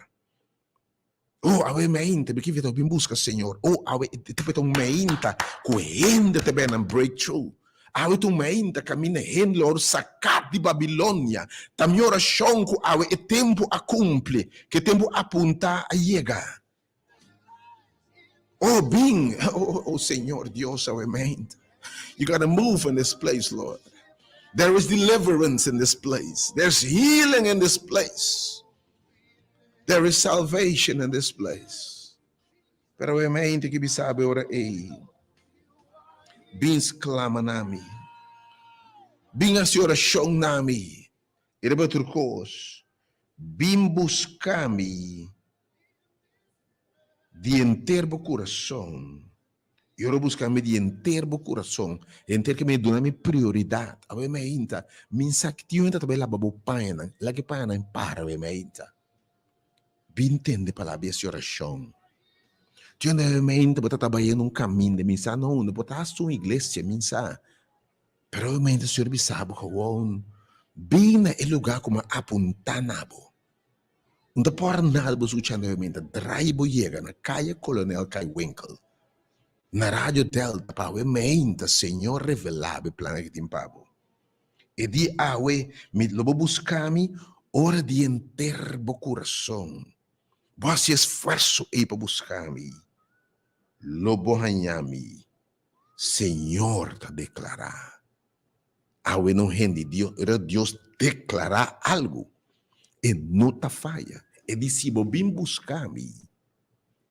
Oh, awe meinta, mi kier bin buska Señor. Oh, awe ta un meinta ku hende ta bena breakthrough. Awe ta un meinta kaminda hende lo wòrdu saká di Babilonia. Ta mi orashon ku awe e tempu a kumpli, ku e tempu apuntá a yega. Oh, bin, oh, oh, Señor Dios, awe meinta. You gotta move in this place, Lord. There is deliverance in this place. There's healing in this place. There is salvation in this place. Pero e mente ki bisa be ora ei. Bin sklama na mi. Bin hasi orashon na mi. I riba tur kos, bin buska mi di henter bo kurason. I ora buska mi di henter bo kurason, henter ke mi duna mi prioridat. Awe mi ainta, mi sa ki tin hende ta bai laba bo pañanan, laga e pañanan para awe mi ainta. Bin tende palabra di esi orashon. Tin hende awe mi ainta bo ta tabayendo un kaminda, mi sa no unda, bo ta hasta un iglesia, mi sa. Pero awe mi ainta Señor bisa bo gewoon, bin na e luga ku mi a apunta na bo. Un ta por nada bo skucha nuevamente drai bo yega na Kaya Kolonel Kai Winkel na Radio Delta pa awe meinta Señor revela bo e plan ki tin pa bo. E di awe mi lo bo buska mi ora di henter bo kurason. Bo hasi esfuerso ei pa buska mi, lo bo haña mi, Señor ta deklará. Awe no hende Dios, ora Dios deklará algu, e no ta faya. E di si bo bin buska mi,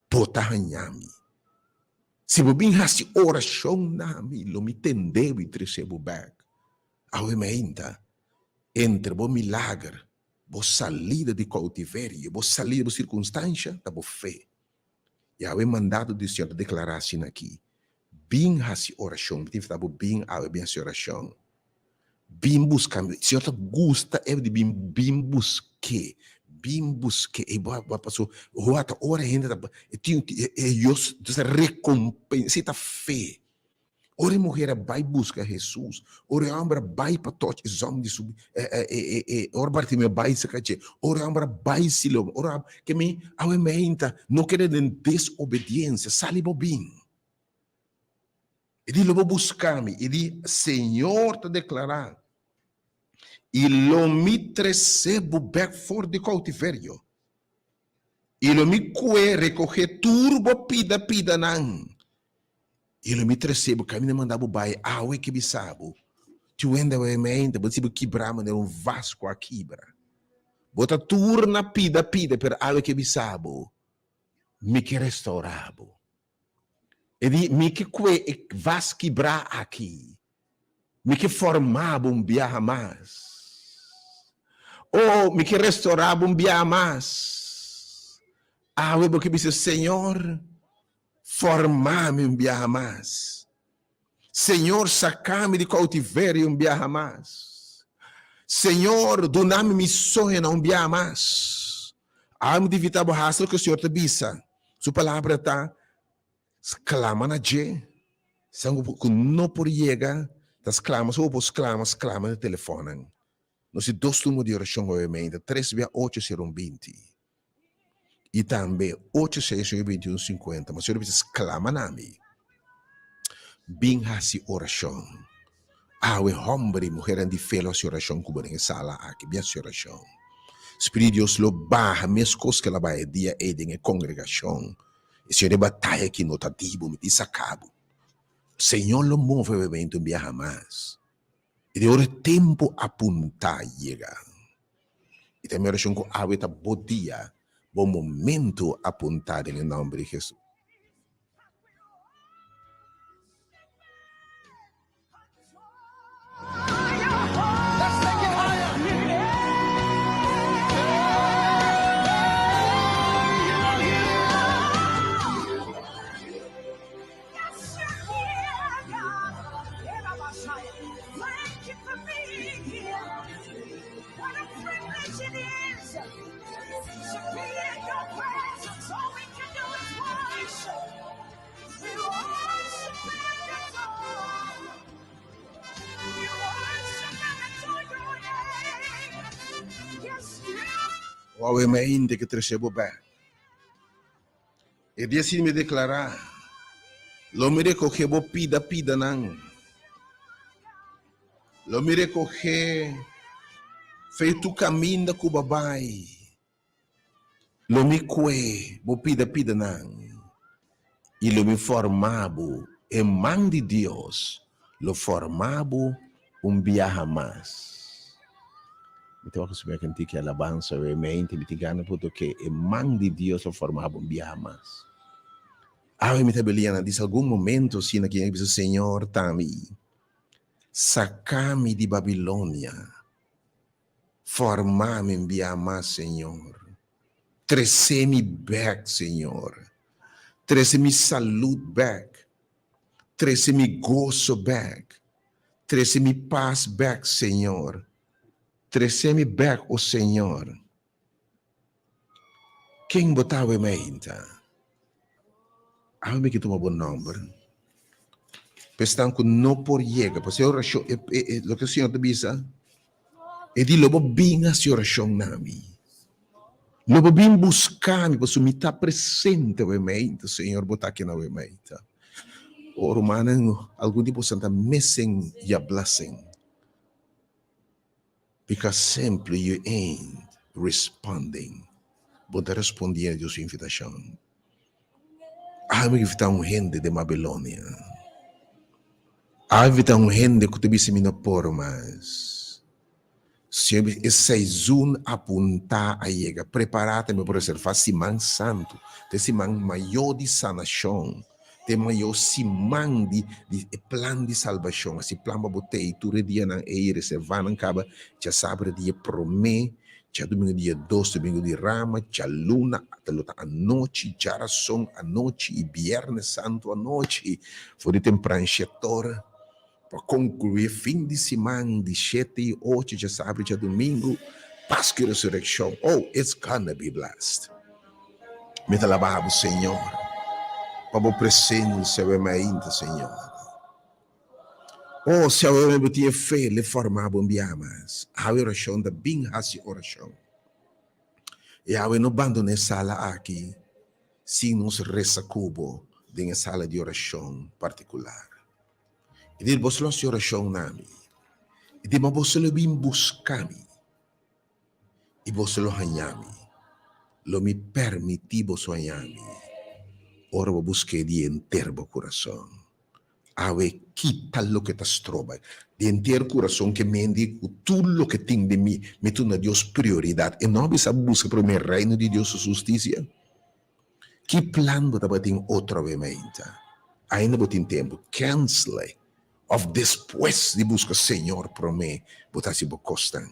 bo ta haña mi. Si bo bin hasi orashon na mi, lo mi tende bo i trese bo bèk. Awe meinta, entre bo milager, bo salida di koutiverio, bo salida di bo sirkunstansha, ta bo fe. Yahweh mandado di Señor ta deklará asina aki, Bin hasi orashon. Mi ta invitá bo bin awe bin hasi orashon. Bin buska mi. Señor ta gusta e di bin bin busk'é. Bin busk'é. E bo a paso ho ata ora hende ta e tin e Dios ta rekompens'é ta fe. Ora e muher a bai buska Hesus, ora e hòmber a bai pa tòch e zòm di su e ora Bartimeo a bai serka dje, ora e hòmber a bai Siloam, ora ke mi awe meinta no keda den desobediensia, sali bo bin. E di lo bo buska mi, e di Señor ta deklará, i lo mi trese bo bèk for di koutiverio, i lo mi kue rekohé tur bo pida pidanan. I lo mi trese bo kaminda manda bo bai awe ke bisa bo. Ti wende awe meinta bo si bo kibra manera un vas ku a kibra. Bo ta tur na pida pida, pero awe ke bisa bo, Mi ke restaurá bo. E di, Mi ke kue e vas kibrá aki. Mi ke formá bo un biaha mas. Oh, mi ke restaurá bo un biaha mas. Awe bo ke bisa, Señor, formá mi un biaha mas. Señor, saká mi di koutiverio un biaha mas. Señor, duna mi mi soñonan un biaha mas. Awe mi ta invitá bo hasi loke Señor ta bisa. Su palabra ta, Sklama na dje. Esnan ku no por yega ta sklama, so bo por sklama, sklama na telefònnan. Nos tin dos numero di orashon obviamente, tres bia ocho sero un binti i tambe ocho seis nuebe binti un sinkuenta. Ma si bo bisa sklama na mi, bin hasi orashon. Awe hòmber i muhernan di fe lo hasi orashon ku bo den e sala aki, bin hasi orashon. Spiritu di Dios lo baha meskos ku el a baha e dia ei den e kongregashon. E Señor e bataya aki no ta di bo, mi tin saka bo. Señor lo move obviamente un biaha mas. I di ora e tempu apuntá yega. I ta mi orashon ku awe ta bo dia, bo momentu apuntá den e nòmber di Hesus. Wou mi ainda ke trese bo bek. E dia si mi deklará, Lo mi rekohé bo pida pidanan. Lo mi rekohé fei tur kaminda ku bo a bai. Lo mi kue bo pida pidanan i lo mi forma bo, e man di Dios lo forma bo un biaha mas. Mi ta wak sumia kantika e alabansa awe mente, mi tin gana por toke e man di Dios lo forma bo un biaha mas. Awe mi ta belia na dis algun momento asina ki mi a bisa, Señor, ta mi, saka mi di Babilonia. Forma mi un bia mas, Señor. Trece mi bek, Señor. Trece mi salud bek. Trece mi goso bek. Trece mi pas bek, Señor. Trece mi bek, o Señor. Ken bo ta awe mainta? Awe mi ke tuma bo nomber. Pa esnan ku no por yega, pasobra e orashon, e, e, e, loke Señor ta bisa, e di lo bo bin hasi orashon na mi. Lo bo bin buska mi, pasobra mi ta presente awe mainta, Señor, bo ta aki na awe mainta. O rumannan, algun di boso ta missing your blessing. Because simply you ain't responding. Bo ta respondiendo Dios su invitacion. Ami invita un hende den Babilonia. Ami invita un hende cu ta bisa mi no por mas. Señor bisa e seizoen apunta a yega. Prepara tambe pa reserva siman santu. Ta e siman mayor di sanacion. Ta e mayor siman di di e plan di salbacion. Asi plan pa bo tei tur e dianan ei reserva nan caba djasabra dia prome, djadumingu dia dos, domingu di rama, djaluna ta lo ta anochi, djarason anochi y biernes santu anochi for di tempran shetor. Pa konkluí fin di siman di shete i ocho djasabra i djadumingu, Pasku i Resurekshon, oh, it's gonna be blessed. Mi ta laba bo, Señor, pa bo presensia awe mainta, Señor. Oh, si awe bo tin e fe, le forma bo un bia mas. Awe orashon ta bin hasi orashon. I awe no bandoná e sala aki sin nos resa ku bo den e sala di orashon partikular. I di boso lo hasi orashon na mi, i di ma boso lo bin buska mi, i boso lo haña mi, lo mi permití boso haña mi, ora bo busk'é di henter bo kurason. Awe kita loke ta stroba. Di henter kurason ke mendi ku tur loke tin den mi, mi tuna Dios prioridat. E no a bisa buska promé Reino di Dios su hustisia? Ki plan bo tabatin otro awe mainta? Ainda bo tin tempu. Cancel e. Of despues di buska Señor promé bo ta hasi bo kosnan.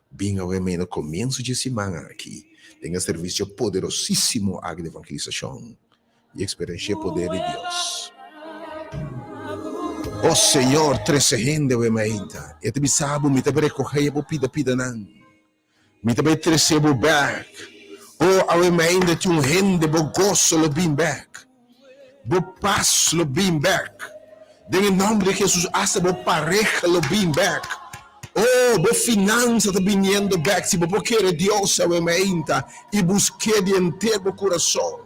Bin awe mei na komienso dje siman aki den e servisio poderosísimo aki di evangelisashon. I eksperenshia e poder di Dios. O Señor, trese hende awe mainta. E ta bisa bo, Mi ta bai rekohé bo pida pidanan. Mi ta bai trese bo bèk. O, awe mainta tin un hende, bo goso lo bin bèk. Bo pas lo bin bèk. Den e nòmber di Hesus, asta bo pareha lo bin bèk. O, bo finansa ta biniendo bèk si bo por kere Dios awe mainta i busk'é di henter bo kurason.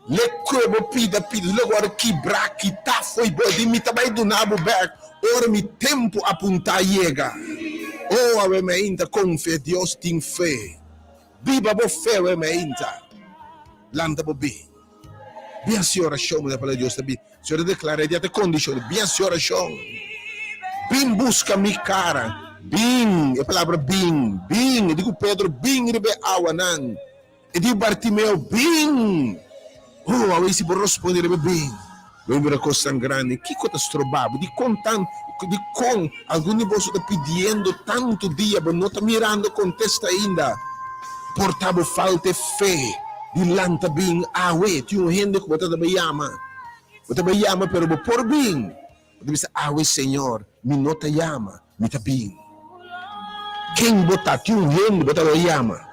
Le kue bo pida pida lo wòrdu kibrá, kitá fo'i bo di mi ta bai duna bo bèk ora mi tempu apuntá yega. O, awe mainta konfia Dios, tin fe. Biba bo fe awe mainta. Lanta bo bin. Bin hasi orashon, manera palabra di Dios ta bin. Señor ta deklará e dia ta kondishon. Bin hasi orashon. Bin buska mi kara. Bin, e palabra bin, bin. E di ku Pedro, bin riba e awanan. E di Bartimeo, Bin! Oh, awe si bo rosponde riba bin, lo mira kosnan grandi. Kiko ta stroba bo? Dikon tan, dikon algun di boso ta pidiendo tantu dia, bo no ta mirando kontesta ainda? Por ta bo falta e fe di lanta bin awe. Tin un hende ku bo ta bai yama, bo ta bai yama, pero bo por bin. Bo ta bisa, Awe, Señor, mi no ta yama, mi ta bin. Ken bo ta? Tin un hende bo ta bai yama.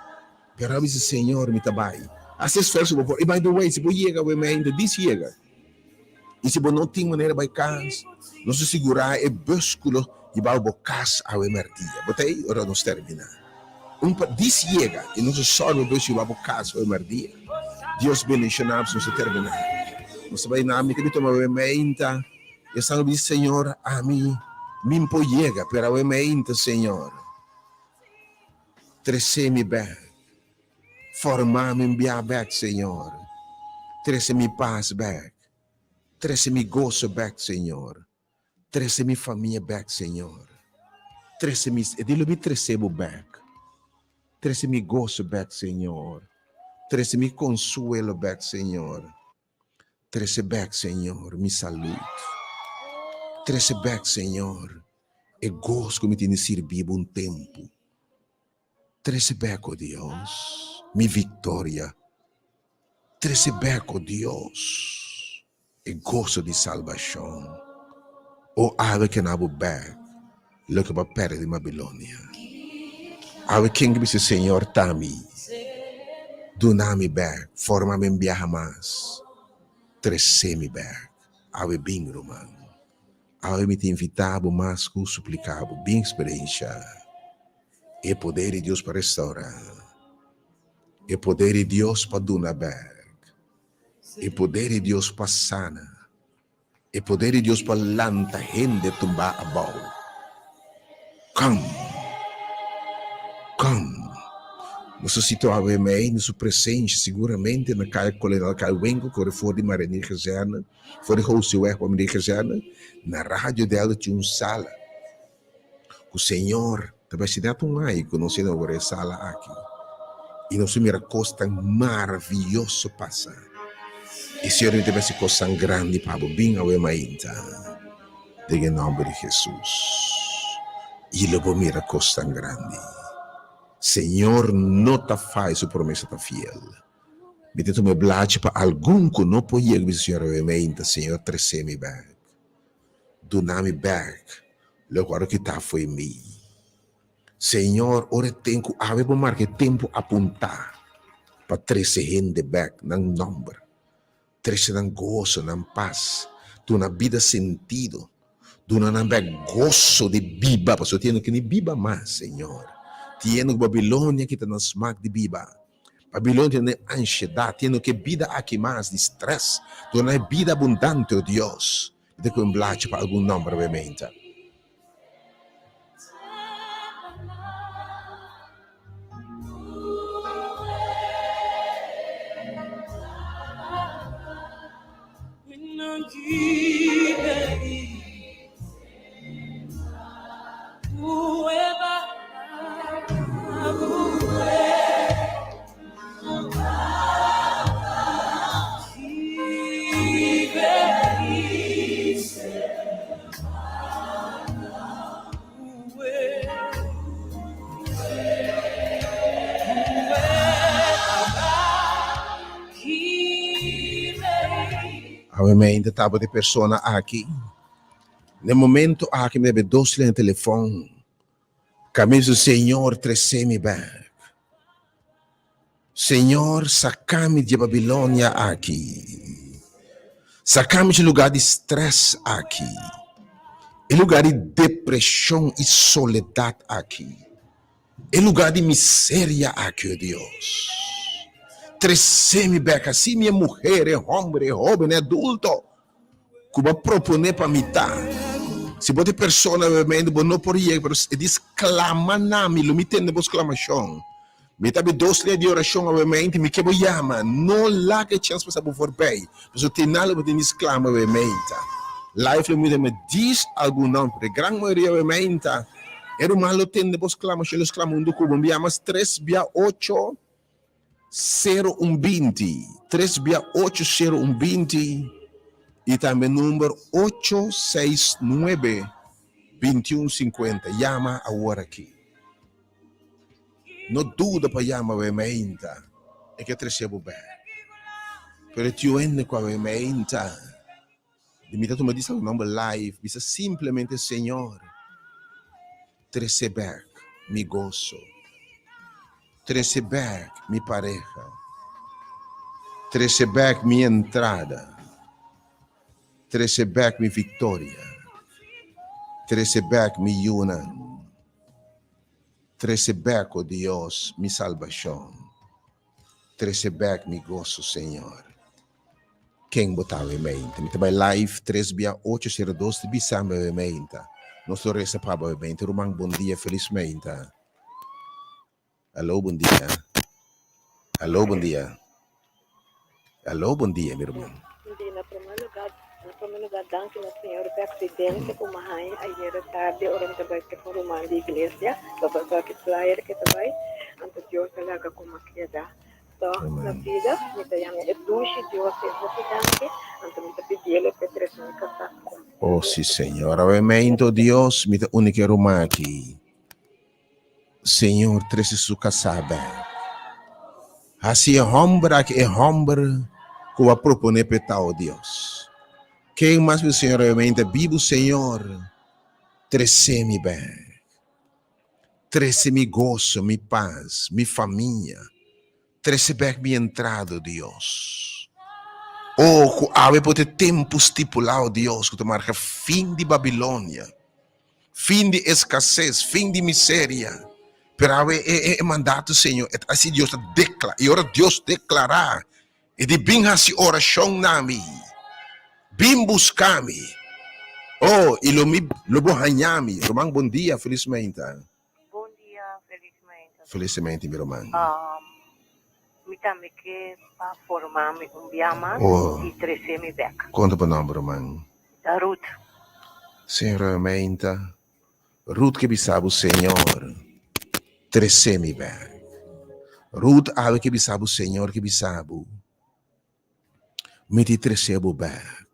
Pero a bisa, Señor, mi ta bai. Hasi esfuerso bo por. I by the way, si bo yega awe mainta, dis yega. I si bo no tin manera bai kas, nos ta sigurá e bus ku lo hiba bo kas awe mèrdia. Bo ta ei ora nos terminá. Un pa dis yega i nos ta sòru e bus hiba bo kas awe mèrdia. Dios bendishoná bo si nos ta terminá. Nos ta bai na mi ta bin tuma awe mainta. I esnan lo bisa, Señor, ami min por yega, pero awe mainta, Señor. Trese mi bek, forma mi bia bek, Señor. Trese mi pas bek, trese mi goso bek, Señor. Trese mi famia bek, Señor. Trese mi, e di lo mi trese bo bek. Trese mi goso bek, Señor. Trese mi konsuelo bek, Señor. Trese bek, Señor, mi salud. Trese bek, Señor, e gos ku mi tin di sirbi bo un tempu. Trese bek, o Dios, mi viktoria. Trese bek, o Dios, e goso di salbashon. O awe kena bo bek loke bo a pèrdè di Babilonia. Awe ken ki bisa, Señor ta mi, duna mi bek, forma mi un biaha mas, trese mi bek. Awe bin, ruman. Awe mi ta invitá bo mas ku supliká bo, bin eksperensha e poder di Dios pa restaurá, e poder di Dios pa duna bek, e poder di Dios pa sana. E poder di Dios pa lanta hende tumbá abou. Come! Come! Nos ta situá awe mei na su presencia, siguramente na Kaya Kolonel Kaiwenko, kore for di Marinier Kazerne, for di Hoofdweg pa Marinier Kazerne, na Radio Delta tin un sala ku Señor ta bai siña ta un ai ku nos inaugurá e sala aki i nos a mira kos tan maravioso pasa. I Señor mi ta bai hasi kosnan grandi pa bo. Bin awe mainta den e nòmber di Hesus i lo bo mira kosnan grandi. Señor no ta faya, su promesa ta fiel. Mi ta tuma e blachi pa algun ku no por yega bisa Señor awe mainta, Señor trese mi bèk. Duna mi bek loke ora kita fo'i mi. Señor, ora e ten ku awe bo marka e tempu apuntá pa trese hende bek nan nòmber, trese nan goso, nan pas, duna bida sentido, duna nan bek goso di biba, pasobra tin hende ku ni biba mas, Señor. Tin hende ku Babilonia kita nan smak di biba. Babilonia tin e ansiedat, tin hende ku e bida aki mas di strès, duna e bida abundante, o Dios. Mi ta kohe un blachi pa algun nòmber obviamente. Awe mainta tabata e persona aki. Na e momento aki mi debe dos línea telefòn. Kami bisa, Señor, trese mi bèk. Señor, saka mi di e Babilonia aki. Saka mi di e lugá di strès aki, e lugá di depreshon i soledat aki, e lugá di miseria aki, o Dios. Trese mi bèk, hasi mi e muher, e hòmber, e hóben, e adulto ku bo a proponé pa mi ta. Si bo ta e persona obviamente bo no por yega, pero e di sklama na mi, lo mi tende bo sklamashon. Mi ta abi dos lei di orashon obviamente, mi ke bo yama, no laga e chèns pasa bo forbei, pasobra te na lo bo tin di sklama obviamente. Life lo mi ta djis algun nòmber, pero e gran mayoria obviamente e ruman lo tende bo sklamashon, lo sklama huntu ku bo. Mi yama tres bia ocho. Sero un 20, tres bia ocho sero un 20 i tambe number ocho seis nuebe 21 50. Yama awor aki. No duda pa yama awe meinta, e ke trese bo bek. Pero e tio hende ku awe meinta di mi ta tuma disa number live bisa simplemente Señor trese bek mi goso, trese bek mi pareha, trese bek mi entrada, trese bek mi victoria, trese bek mi yunan, trese bek, o Dios, mi salbacion, trese bek mi goso, Señor. Ken bo ta awe meinta? Mi ta bai live tres bia ocho sero dos di bisa mi awe meinta. Nos lo resa pa bo awe meinta. Ruman bon dia felis meinta. Alo bon dia. Alo bon dia. Alo bon dia mi ruman. Di na prome lugar, na prome lugar danki na Señor p'e accidente cu mi a haña ayera tarde ora mi ta bai cu un ruman di iglesia, pa bai baki flyer ke ta bai, anto Dios a laga cu mi a keda. Tòg na bida mi ta yama e dushi Dios e hopi danki, anto mi ta pidiel e p'e trese mi kasá ku mi. Oh si Señor, awe meinto Dios mi ta úniko ruman aki. Señor trese su kasá bèk. Hasi e hòmber aki e hòmber ku bo a proponé p'e ta, oh Dios. Ken mas mi Señor awe meinto bibu Señor trese mi bèk. Trese mi goso, mi pas, mi famia. Trese bek mi entrada, o Dios. O, ku awe por ta e tempu stipulá, o Dios, ku ta marka fin di Babilonia, fin di eskases, fin di miseria. Pero awe e mandato, Señor, e ta hasi Dios ta deklará. I ora Dios deklará, E di bin hasi orashon na mi, bin buska mi. Oh, i lo mi lo bo haña mi. Ruman, bon dia, felis meinta. Bon dia, felis meinta. Felis meinta, mi ruman. Mi tambe ke pa forma mi un bia mas Oh. i trese mi bek. Konta bo nomber, ruman? Ta Ruth. Señora meinta, Ruth ke bisa bo Señor, trese mi bek. Ruth awe ke bisa bo Señor ke bisa bo, Mi ti trese bo bek.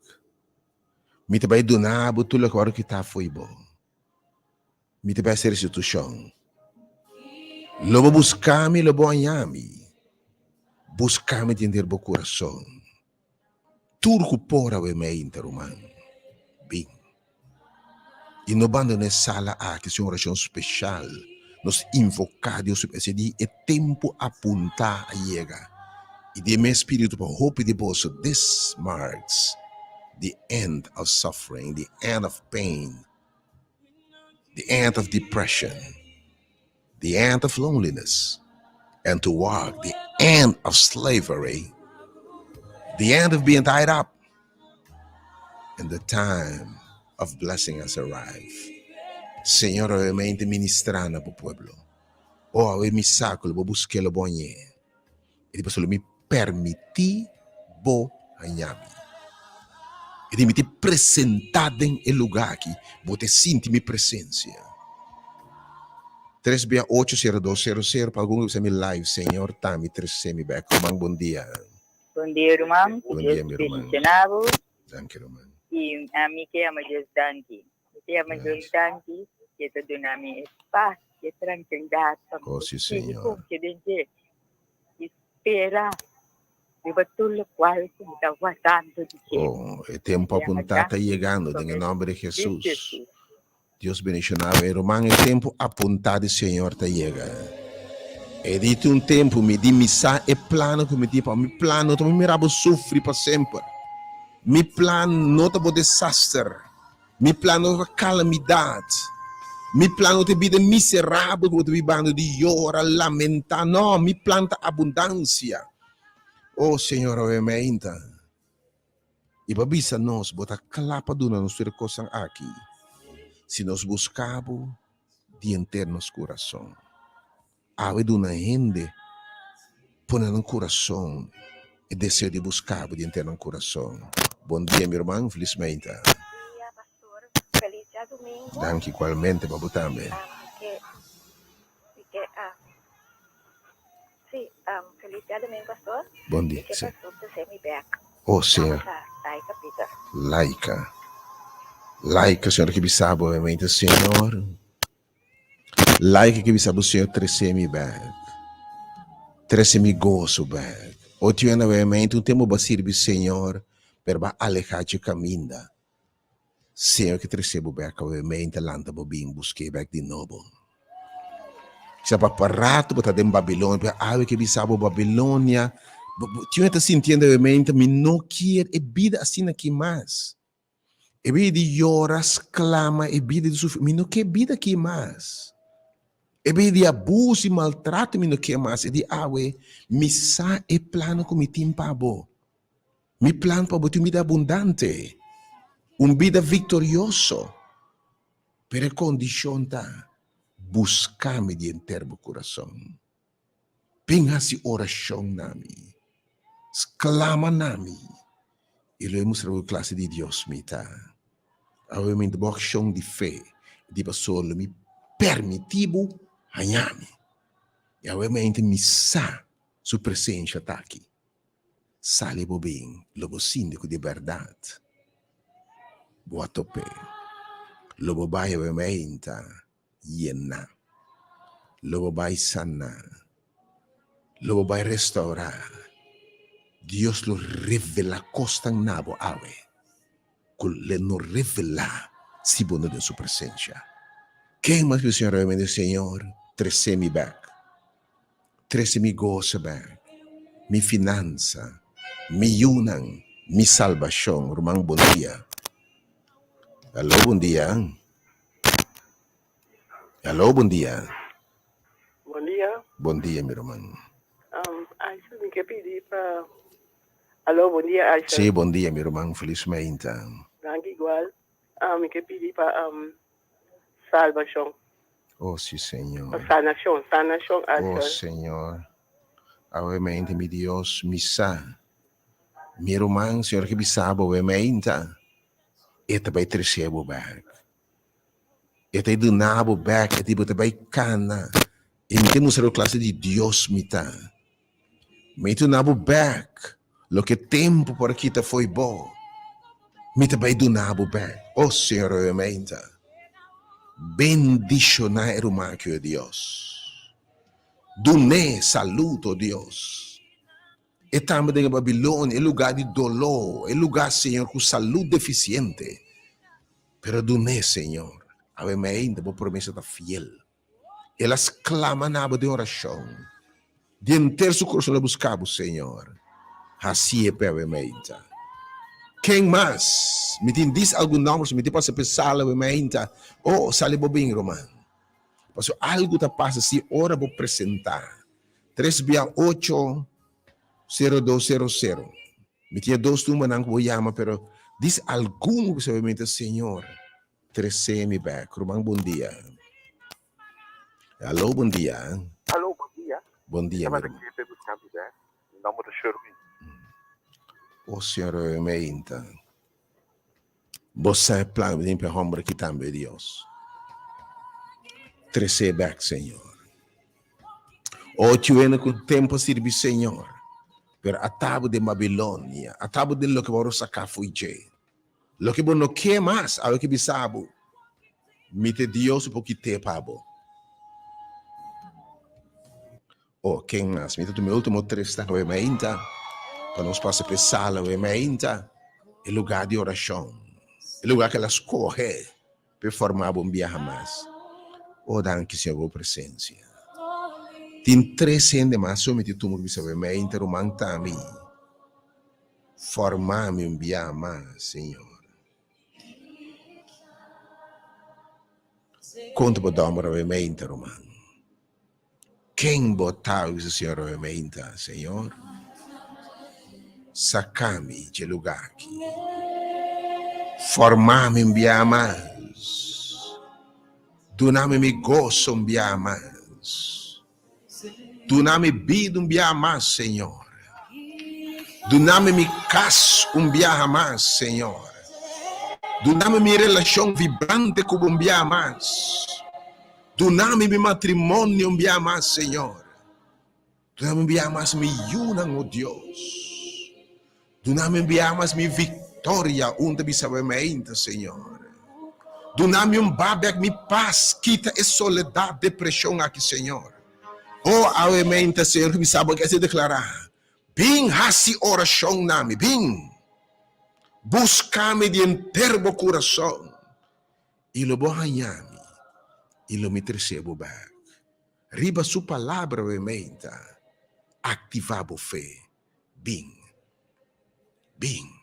Mi ta bai duna bo tur loke ora kita fo'i bo. Mi ta bai hasi restitushon. Lo bo buska mi, lo bo haña mi. Buska mi denter bo kurason. Tur ku por awe meinta, ruman, bin. I no bandoná e sala aki sin un orashon speshal. Nos invoká Dios su presensia di e tempu apuntá a yega. I den mi espíritu pa hopi di boso, this marks the end of suffering, the end of pain, the end of depression, the end of loneliness, and to walk the end of slavery, the end of being tied up, and the time of blessing has arrived. Señor, obviamente ministra na bo pueblo. Oh, awe mi sa ku lo bo busk'é lo bo hañ'é. E di pasobra lo mi permití bo haña mi. E di mi ta presentá den e lugá aki, bo ta sinti mi presensia. Tres bia ocho sero dos sero sero pa algun ku bisa mi live, Señor ta mi trese mi bek. Ruman bon dia. Bon dia ruman, ku Bon Dios dia mi ruman. bendiciona bo. Danki ruman. I ami ke yama Dios danki. Mi ta yama Dios danki ke ta duna mi e pas i e trankilidat pa mi Oh por si sigui Señor. konfia den dje i spera. Riba tur lokual ku mi ta wardando di dje. Oh, e tempu apuntá ta yegando den e nòmber di Hesus. Dios bendishoná bo. E ruman, e tempu apuntá di Señor ta yega. E di tin un tempu mi di mi sa e plannan ku mi tin pa bo. Mi plan no ta pa mira bo sufri pa semper. Mi plan no ta bo desaster. Mi plan no ta pa kalamidat. Mi plan no ta e bida miserabel ku bo ta bibando di yora, lamentá. No, mi plan ta abundansia. Oh, Señor, awe meinta. I bo a bisa nos, bo ta kla pa duna nos tur e kosnan aki, si nos buska bo di henter nos kurason. Awe duna hende pone nan kurason e deseo di buska bo di henter nan kurason. Bon dia mi ruman, felis meinta. Bon dia pastor, felis djadumingu. Danki igualmente pa bo tambe. Sí, feliz dia domingo pastor. Bon dia. Mi ke Sí. pastor te send mi back. Oh, Señor. Vamos a Laika Peter. Laika. Laika, Señor ke bisa bo obviamente, Señor. Laika ke bisa bo, Señor, trese mi back. Trese mi gozo back. Otro yanda obviamente un tempo bo a sirbi Señor, pero bo a aleha dje caminda. Señor ke trese bo bek awe mente lanta bo bin busk'é bek di nobo. Sa pa pa rato bo ta den Babilonia, pero awe ke bisa bo Babilonia, bo bo tin ta sintiendo awe mente mi no kier e bida asina aki mas. E bida di yora, sklama, e bida di sufri, mi no kier e bida aki mas. E bida di abuso i maltrato mi no kier mas. E di awe mi sa e plano ku mi tin pa bo. Mi plan pa bo tin un bida abundante, un bida viktorioso, pero e kondishon ta, buska mi di henter bo kurason. Bin hasi orashon na mi, sklama na mi, i lo e mustra bo ki klase di Dios mi ta. Awe mi ta bo akshon di fe di pasobra lo mi permití bo haña mi. I awe mi mi sa su presensia ta aki. Sali bo bin, lo bo sinti ku di bèrdat bo a top'é. Lo bo bai awe-meinta yená. Lo bo bai saná. Lo bo bai restourá. Dios lo revelá kosnan na bo awe ku lo no revelá si bo no den su presensia. Ken mas ku Señor awe-meinta, Señor, trese mi bèk. Trese mi goso bek, mi finansa, mi yunan, mi salbashon. Ruman bon dia. Alo bon dia. Alo bon dia. Bon dia. Bon dia mi ruman. Aisha mi ke pidi pa Alo bon dia Aisha. Si bon dia mi ruman felis meinta. Danki igual. Mi ke pidi pa salbashon. Oh si Señor. Sanacion, sanacion Oh Señor. Awe mente mi Dios, mi sa. Mi ruman, Señor ke bisa bo awe meinta, e ta bai trece bo bek. E ta duna bo bek, e ta bo ta bai cana. E mi ta mustra bo clase di Dios mi ta. Mi ta duna bo bek loke tempo por a kita fo'i bo. Mi ta bai duna bo bek. Oh Señor, awe meinta. Bendishoná e ruman aki, o Dios. Dun'é salud, o Dios. E tambe den e Babilonia, e lugá di doló, e lugá, Señor, ku salud defisiente. Pero dun'é, Señor. Awe meinta bo promesa ta fiel. El a sklama na bo den orashon. Di henter su kurason el a buska bo, Señor. Hasié p'e awe meinta. Ken mas? Mi tin dis algun nòmber, so mi tin pasa p'e sala awe meinta. Oh, sali bo bin, ruman. Pasobra algu ta pasa si ora bo presentá. Tres bia ocho, sero dos sero sero. Mi tin e dos numbernan ku bo yama, pero dis algun ku bisa awe meinta, Señor. Trece mi bek. Ruman bon dia. Hallo bon dia. Hallo bon dia. Bon dia mi ruman. Mi busca mi bek. Mi nomber ta Sherwin. Oh Señor meinta. Bo sa e plan mi tin pa e homber aki tambe Dios. Trece bek Señor. Oh tio cu tempo a sirbi Señor. Pero atabo den Babilonia. Atabo den loke bo a saca fo'i dje. Loke bo no ke mas, awe ke bisa bo, Mi ta Dios ku por kit'é pa bo. Oh, ken mas? Mi ta tuma e ultimo tresnan awe mainta. Pa nos pasa pa e sala awe meinta, e lugar di orashon, e lugar ku el a skohe pa e forma bo un biaha mas. Oh, danki Señor pa bo presensia. Tin tres hende mas so mi tin tuma ku bisa awe meinta, ruman Tami, forma mi un biaha mas, Señor. Konta bo dòmber awe meinta, ruman. Ken bo ta? Bisa Señor awe meinta, Señor, saca mi dje lugar aki. Forma mi un bia mas. Duna mi mi goso un bia mas. Duna mi bida un bia mas, Señor. Duna mi mi cas un biaha mas, Señor. Duna mi mi relacion vibrante cu bo un bia mas. Duna mi mi matrimonio un bia mas, Señor. Duna mi un bia mas mi yunan, o Dios. Duna mi un bia mas mi victoria, un ta bisa bo meinta, Señor. Duna mi un ba bek mi pas, kita e soledad, depresion aki, Señor. O awe meinta, Señor, bisa bo ke declara. Bin hasi oracion na mi, bin. Busca mi di henter bo curason. I lo bo haña mi, i lo mi trese bo bèk. Riba su palabra bo menta, aktivá bo fe. Bin. Bin.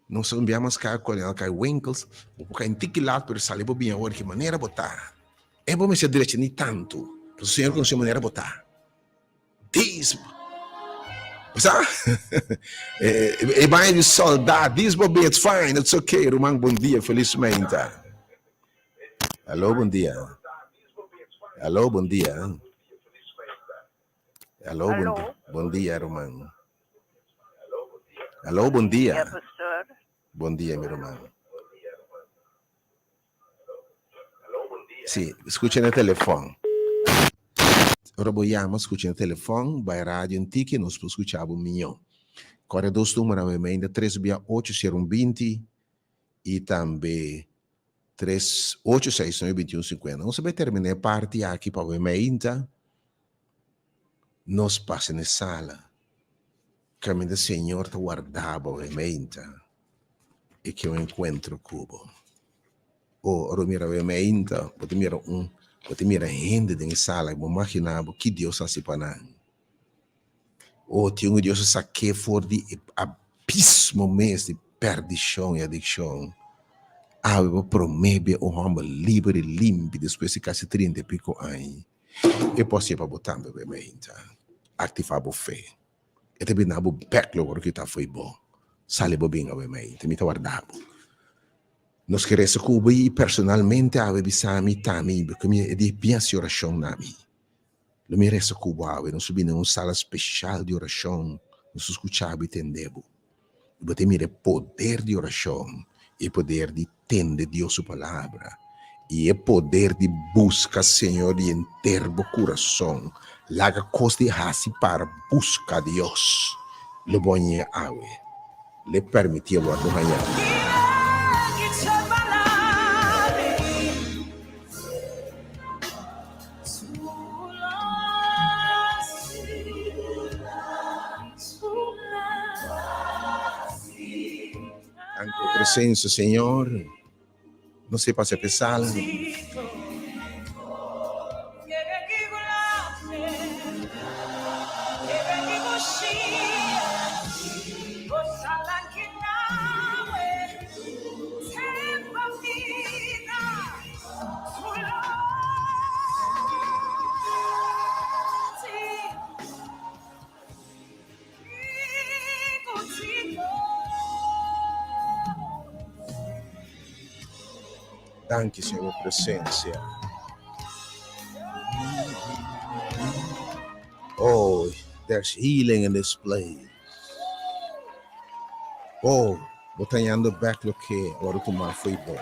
Nos a bia mas kar ku el kai winkels, bo por kai un tiki lat pero sali bo bin awor ki manera bo ta. E bo mester drecha ni tantu, pasobra Señor konosé manera bo ta. Dis bo sa? E baña di soldá, dis bo bin, it's fine, it's okay, ruman bon dia, felis meinta. Aló bon dia. Aló bon dia. Aló bon, bon dia ruman. Aló bon dia. Bon dia mi ruman. Sí, skucha na telefòn. Ora bo yama, skucha na telefòn, bai radio un tiki, nos por skucha bo mihó. Kòrda dos número awe meinda, tres bia ocho sero un binti i tambe tres ocho seis nuebe binti un sinkuenta. Nos a bai terminá e parti aki pa awe meinta. Nos pasa na e sala kaminda Señor ta warda bo awe meinta i ke un enkuentro ku bo. O ora bo mira awe meinta, bo ta mira un, bo ta mira hende den e sala i bo maginá bo ki Dios a hasi pa nan. O tin un Dios a sak'é for di e abismo mes di perdishon i adikshon. Awe bo promé bia un hòmber liber i limpi despues di kasi trinta i piko aña. E por hasié pa bo tambe awe meinta. Aktivá bo fe. E ta bini na bo bèk lo ora ku e ta fo'i bo. Sali bo bin awe meinta. Mi ta warda bo. Nos ke resa ku bo i personalmente awe bisa mi ta mi, ku mi e di bin hasi orashon na mi. Lo mi resa ku bo awe. Nos a bini na un sala speshal di orashon. Nos a skucha bo i tende bo. I bo ta mira e poder di orashon, i e poder di tende Dios su palabra, i e poder di buska Señor di henter bo kurason. Laga kos di hasi para buska Dios. Lo bo hañ'é awe. L'e permití awor bo haña. Tanto presencia, Señor. No se pasa pesar. Danki Señor bo presencia. Oh, there's healing in this place. Oh, bo ta yando bek loke ora tuma fo'i bo.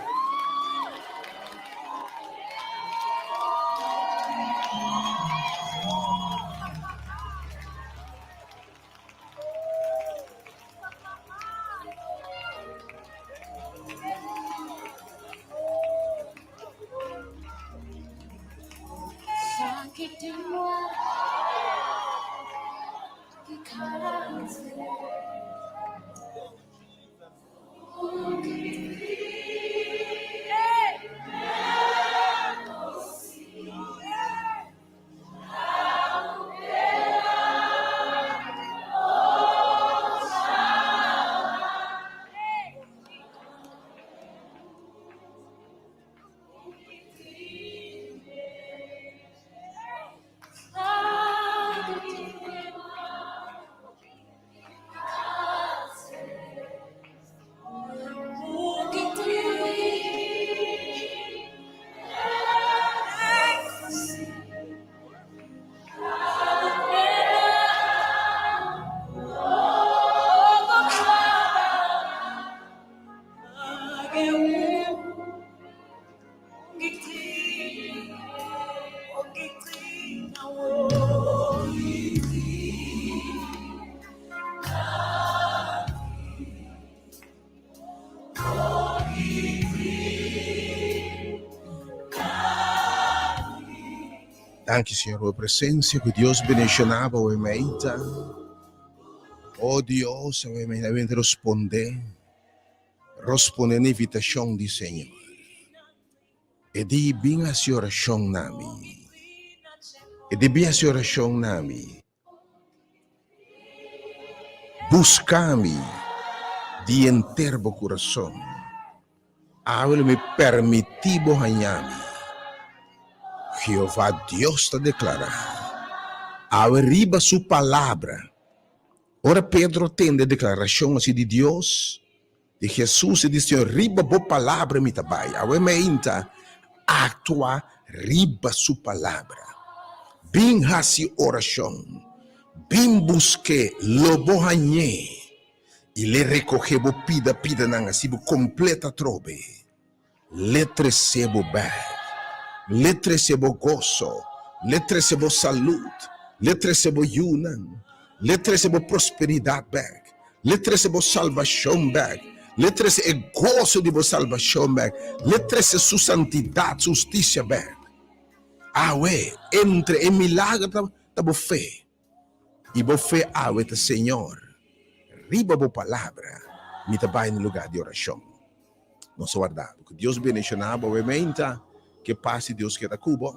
Danki Señor pa bo presencia ku Dios bendiciona bo awe meita. Oh Dios awe meita awe ta responde responde na invitacion di Señor. E di bin haci oracion na mi. E di bin haci oracion na mi. Buska mi di henter bo kurason. Awe lo mi permití bo haña mi. Jehová Dios ta deklará. Awe riba su palabra. Ora Pedro tende e deklarashon así di Dios, di Hesus, e di Señor, riba bo palabra mi ta bai. Awe meinta aktua riba su palabra. Bin hasi orashon. Bin busk'é, lo bo hañ'é. I l'e rekohé bo pida pidanan hasi bo komplet atrobe. L'e trese bo bèk. L'e trese bo goso. L'e trese bo salud. L'e trese bo yunan. L'e trese bo prosperidat bèk. L'e trese bo salbashon bèk. L'e trese e goso di bo salbashon bèk. L'e trese su santidat, su hustisia bèk. Awe, entre e milager ta bo fe. I bo fe awe ta Señor, riba bo palabra mi ta bai na lugar di orashon. Nos a warda bo. Ku Dios bendishoná bo awe meinta. Ke pas di Dios keda ku bo.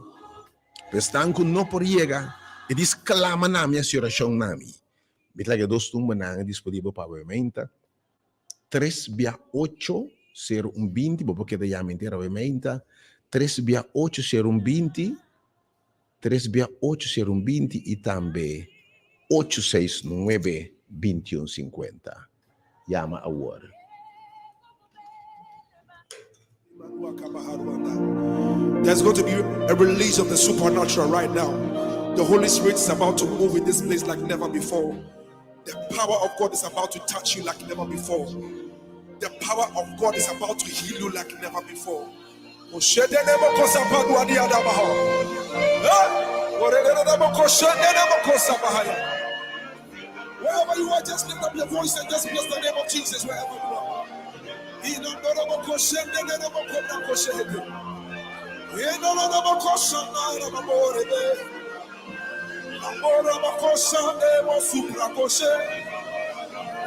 Pa esnan ku no por yega, e di sklama na mi, hasi orashon na mi. Mi ta laga e dos tumbanan disponibel pa awe meinta. Tres bia ocho, sero un binti, bo por keda yama henter awe meinta. Tres bia ocho, sero un binti. Tres bia ocho sero un binti i tambe ocho seis nuebe bintiun sinkuenta. Yama awor. There's going to be a release of the supernatural right now. The Holy Spirit is about to move in this place like never before. The power of God is about to touch you like never before. The power of God is about to heal you like never before. Wherever you are, just lift up your voice and just bless the name of Jesus wherever you are.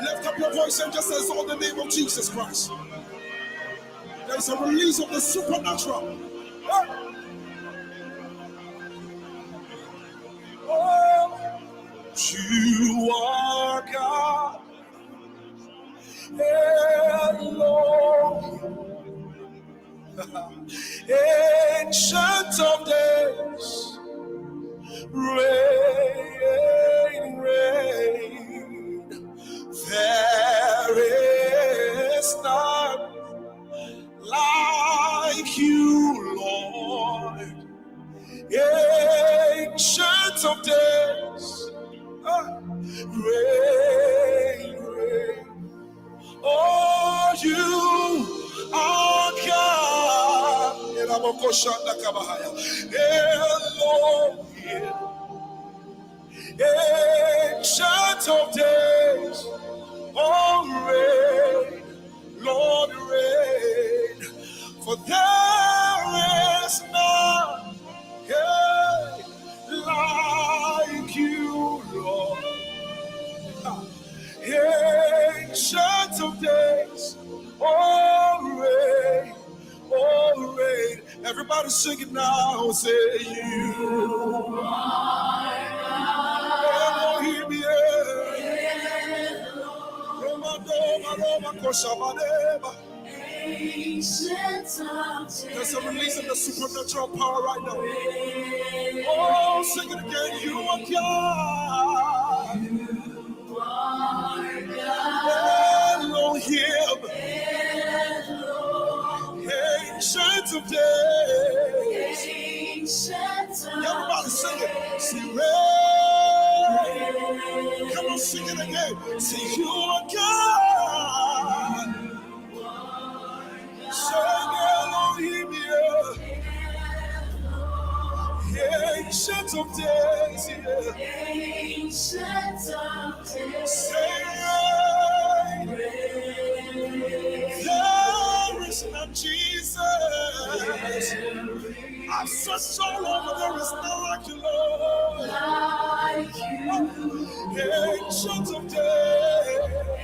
Lift up your voice and just exalt the name of Jesus Christ. There is a release of the supernatural. Oh, you are God. Elohim. Ancient of days, reign, reign. There is none like you, Lord. Ancient of days, reign, reign. Oh, you are God. Elohim. Ancient of days, oh, reign, Lord, reign. For there is none yeah, like you, Lord. Ancient of days, oh, reign, oh, reign. Everybody sing it now. Say you are Elohim, yeah. There's a release of the supernatural power right now. Oh, sing it again. You are God. Elohim. Ancient of days. Everybody sing it. See, rain. Come on, sing it again. See, you are God. Sing Elohim, yeah. Ancient of days, yeah. Say, there is none, Jesus. I've searched all over, there is none like you, Lord. Ancient of days.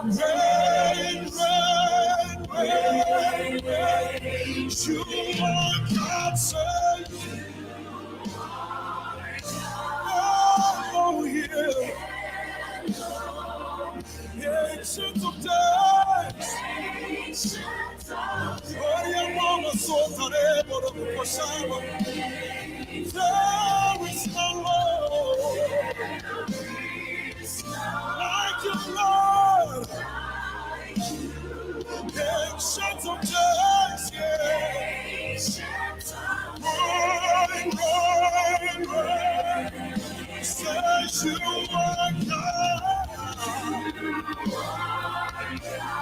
Reign, reign, reign, reign. You are God, say. Oh, yeah. Ancient of days. There is no Lord like you, Lord. Ancient of days, yeah. Reign, reign, reign. Say you are God.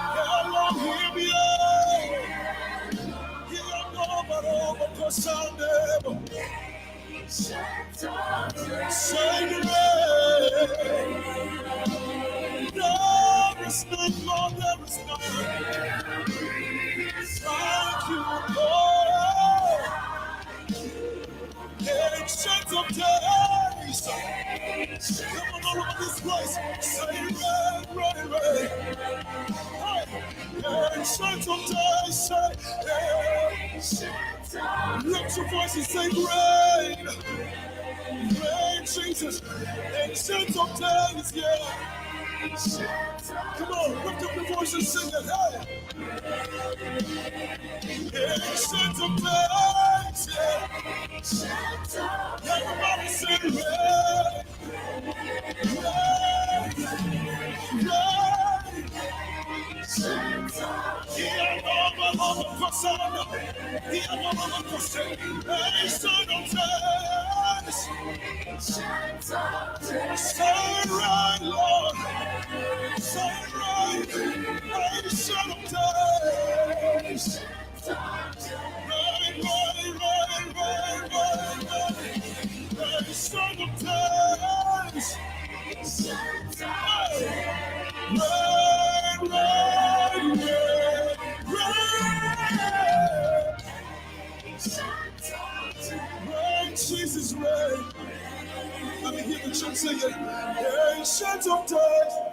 Elohim, yeah. Say there is none, Lord, there is none. Thank you, Lord. Ancient of days. Come on, all over this place. Say, reign, reign, reign. Hey, ancient of days. Say, hey. Lift your voice and say, reign. Reign, Jesus. Ancient of days, yeah. Come on, lift up your voice and sing it. Hey. Ancient of days, yeah. Everybody say, reign, reign, reign. Say right, Lord. Say right. Ancient of days. Right, right, right, right, right, right. Ancient of days. Right, right, right, right. Reign, Jesus, reign. Let me hear the church singing. Ancient of days.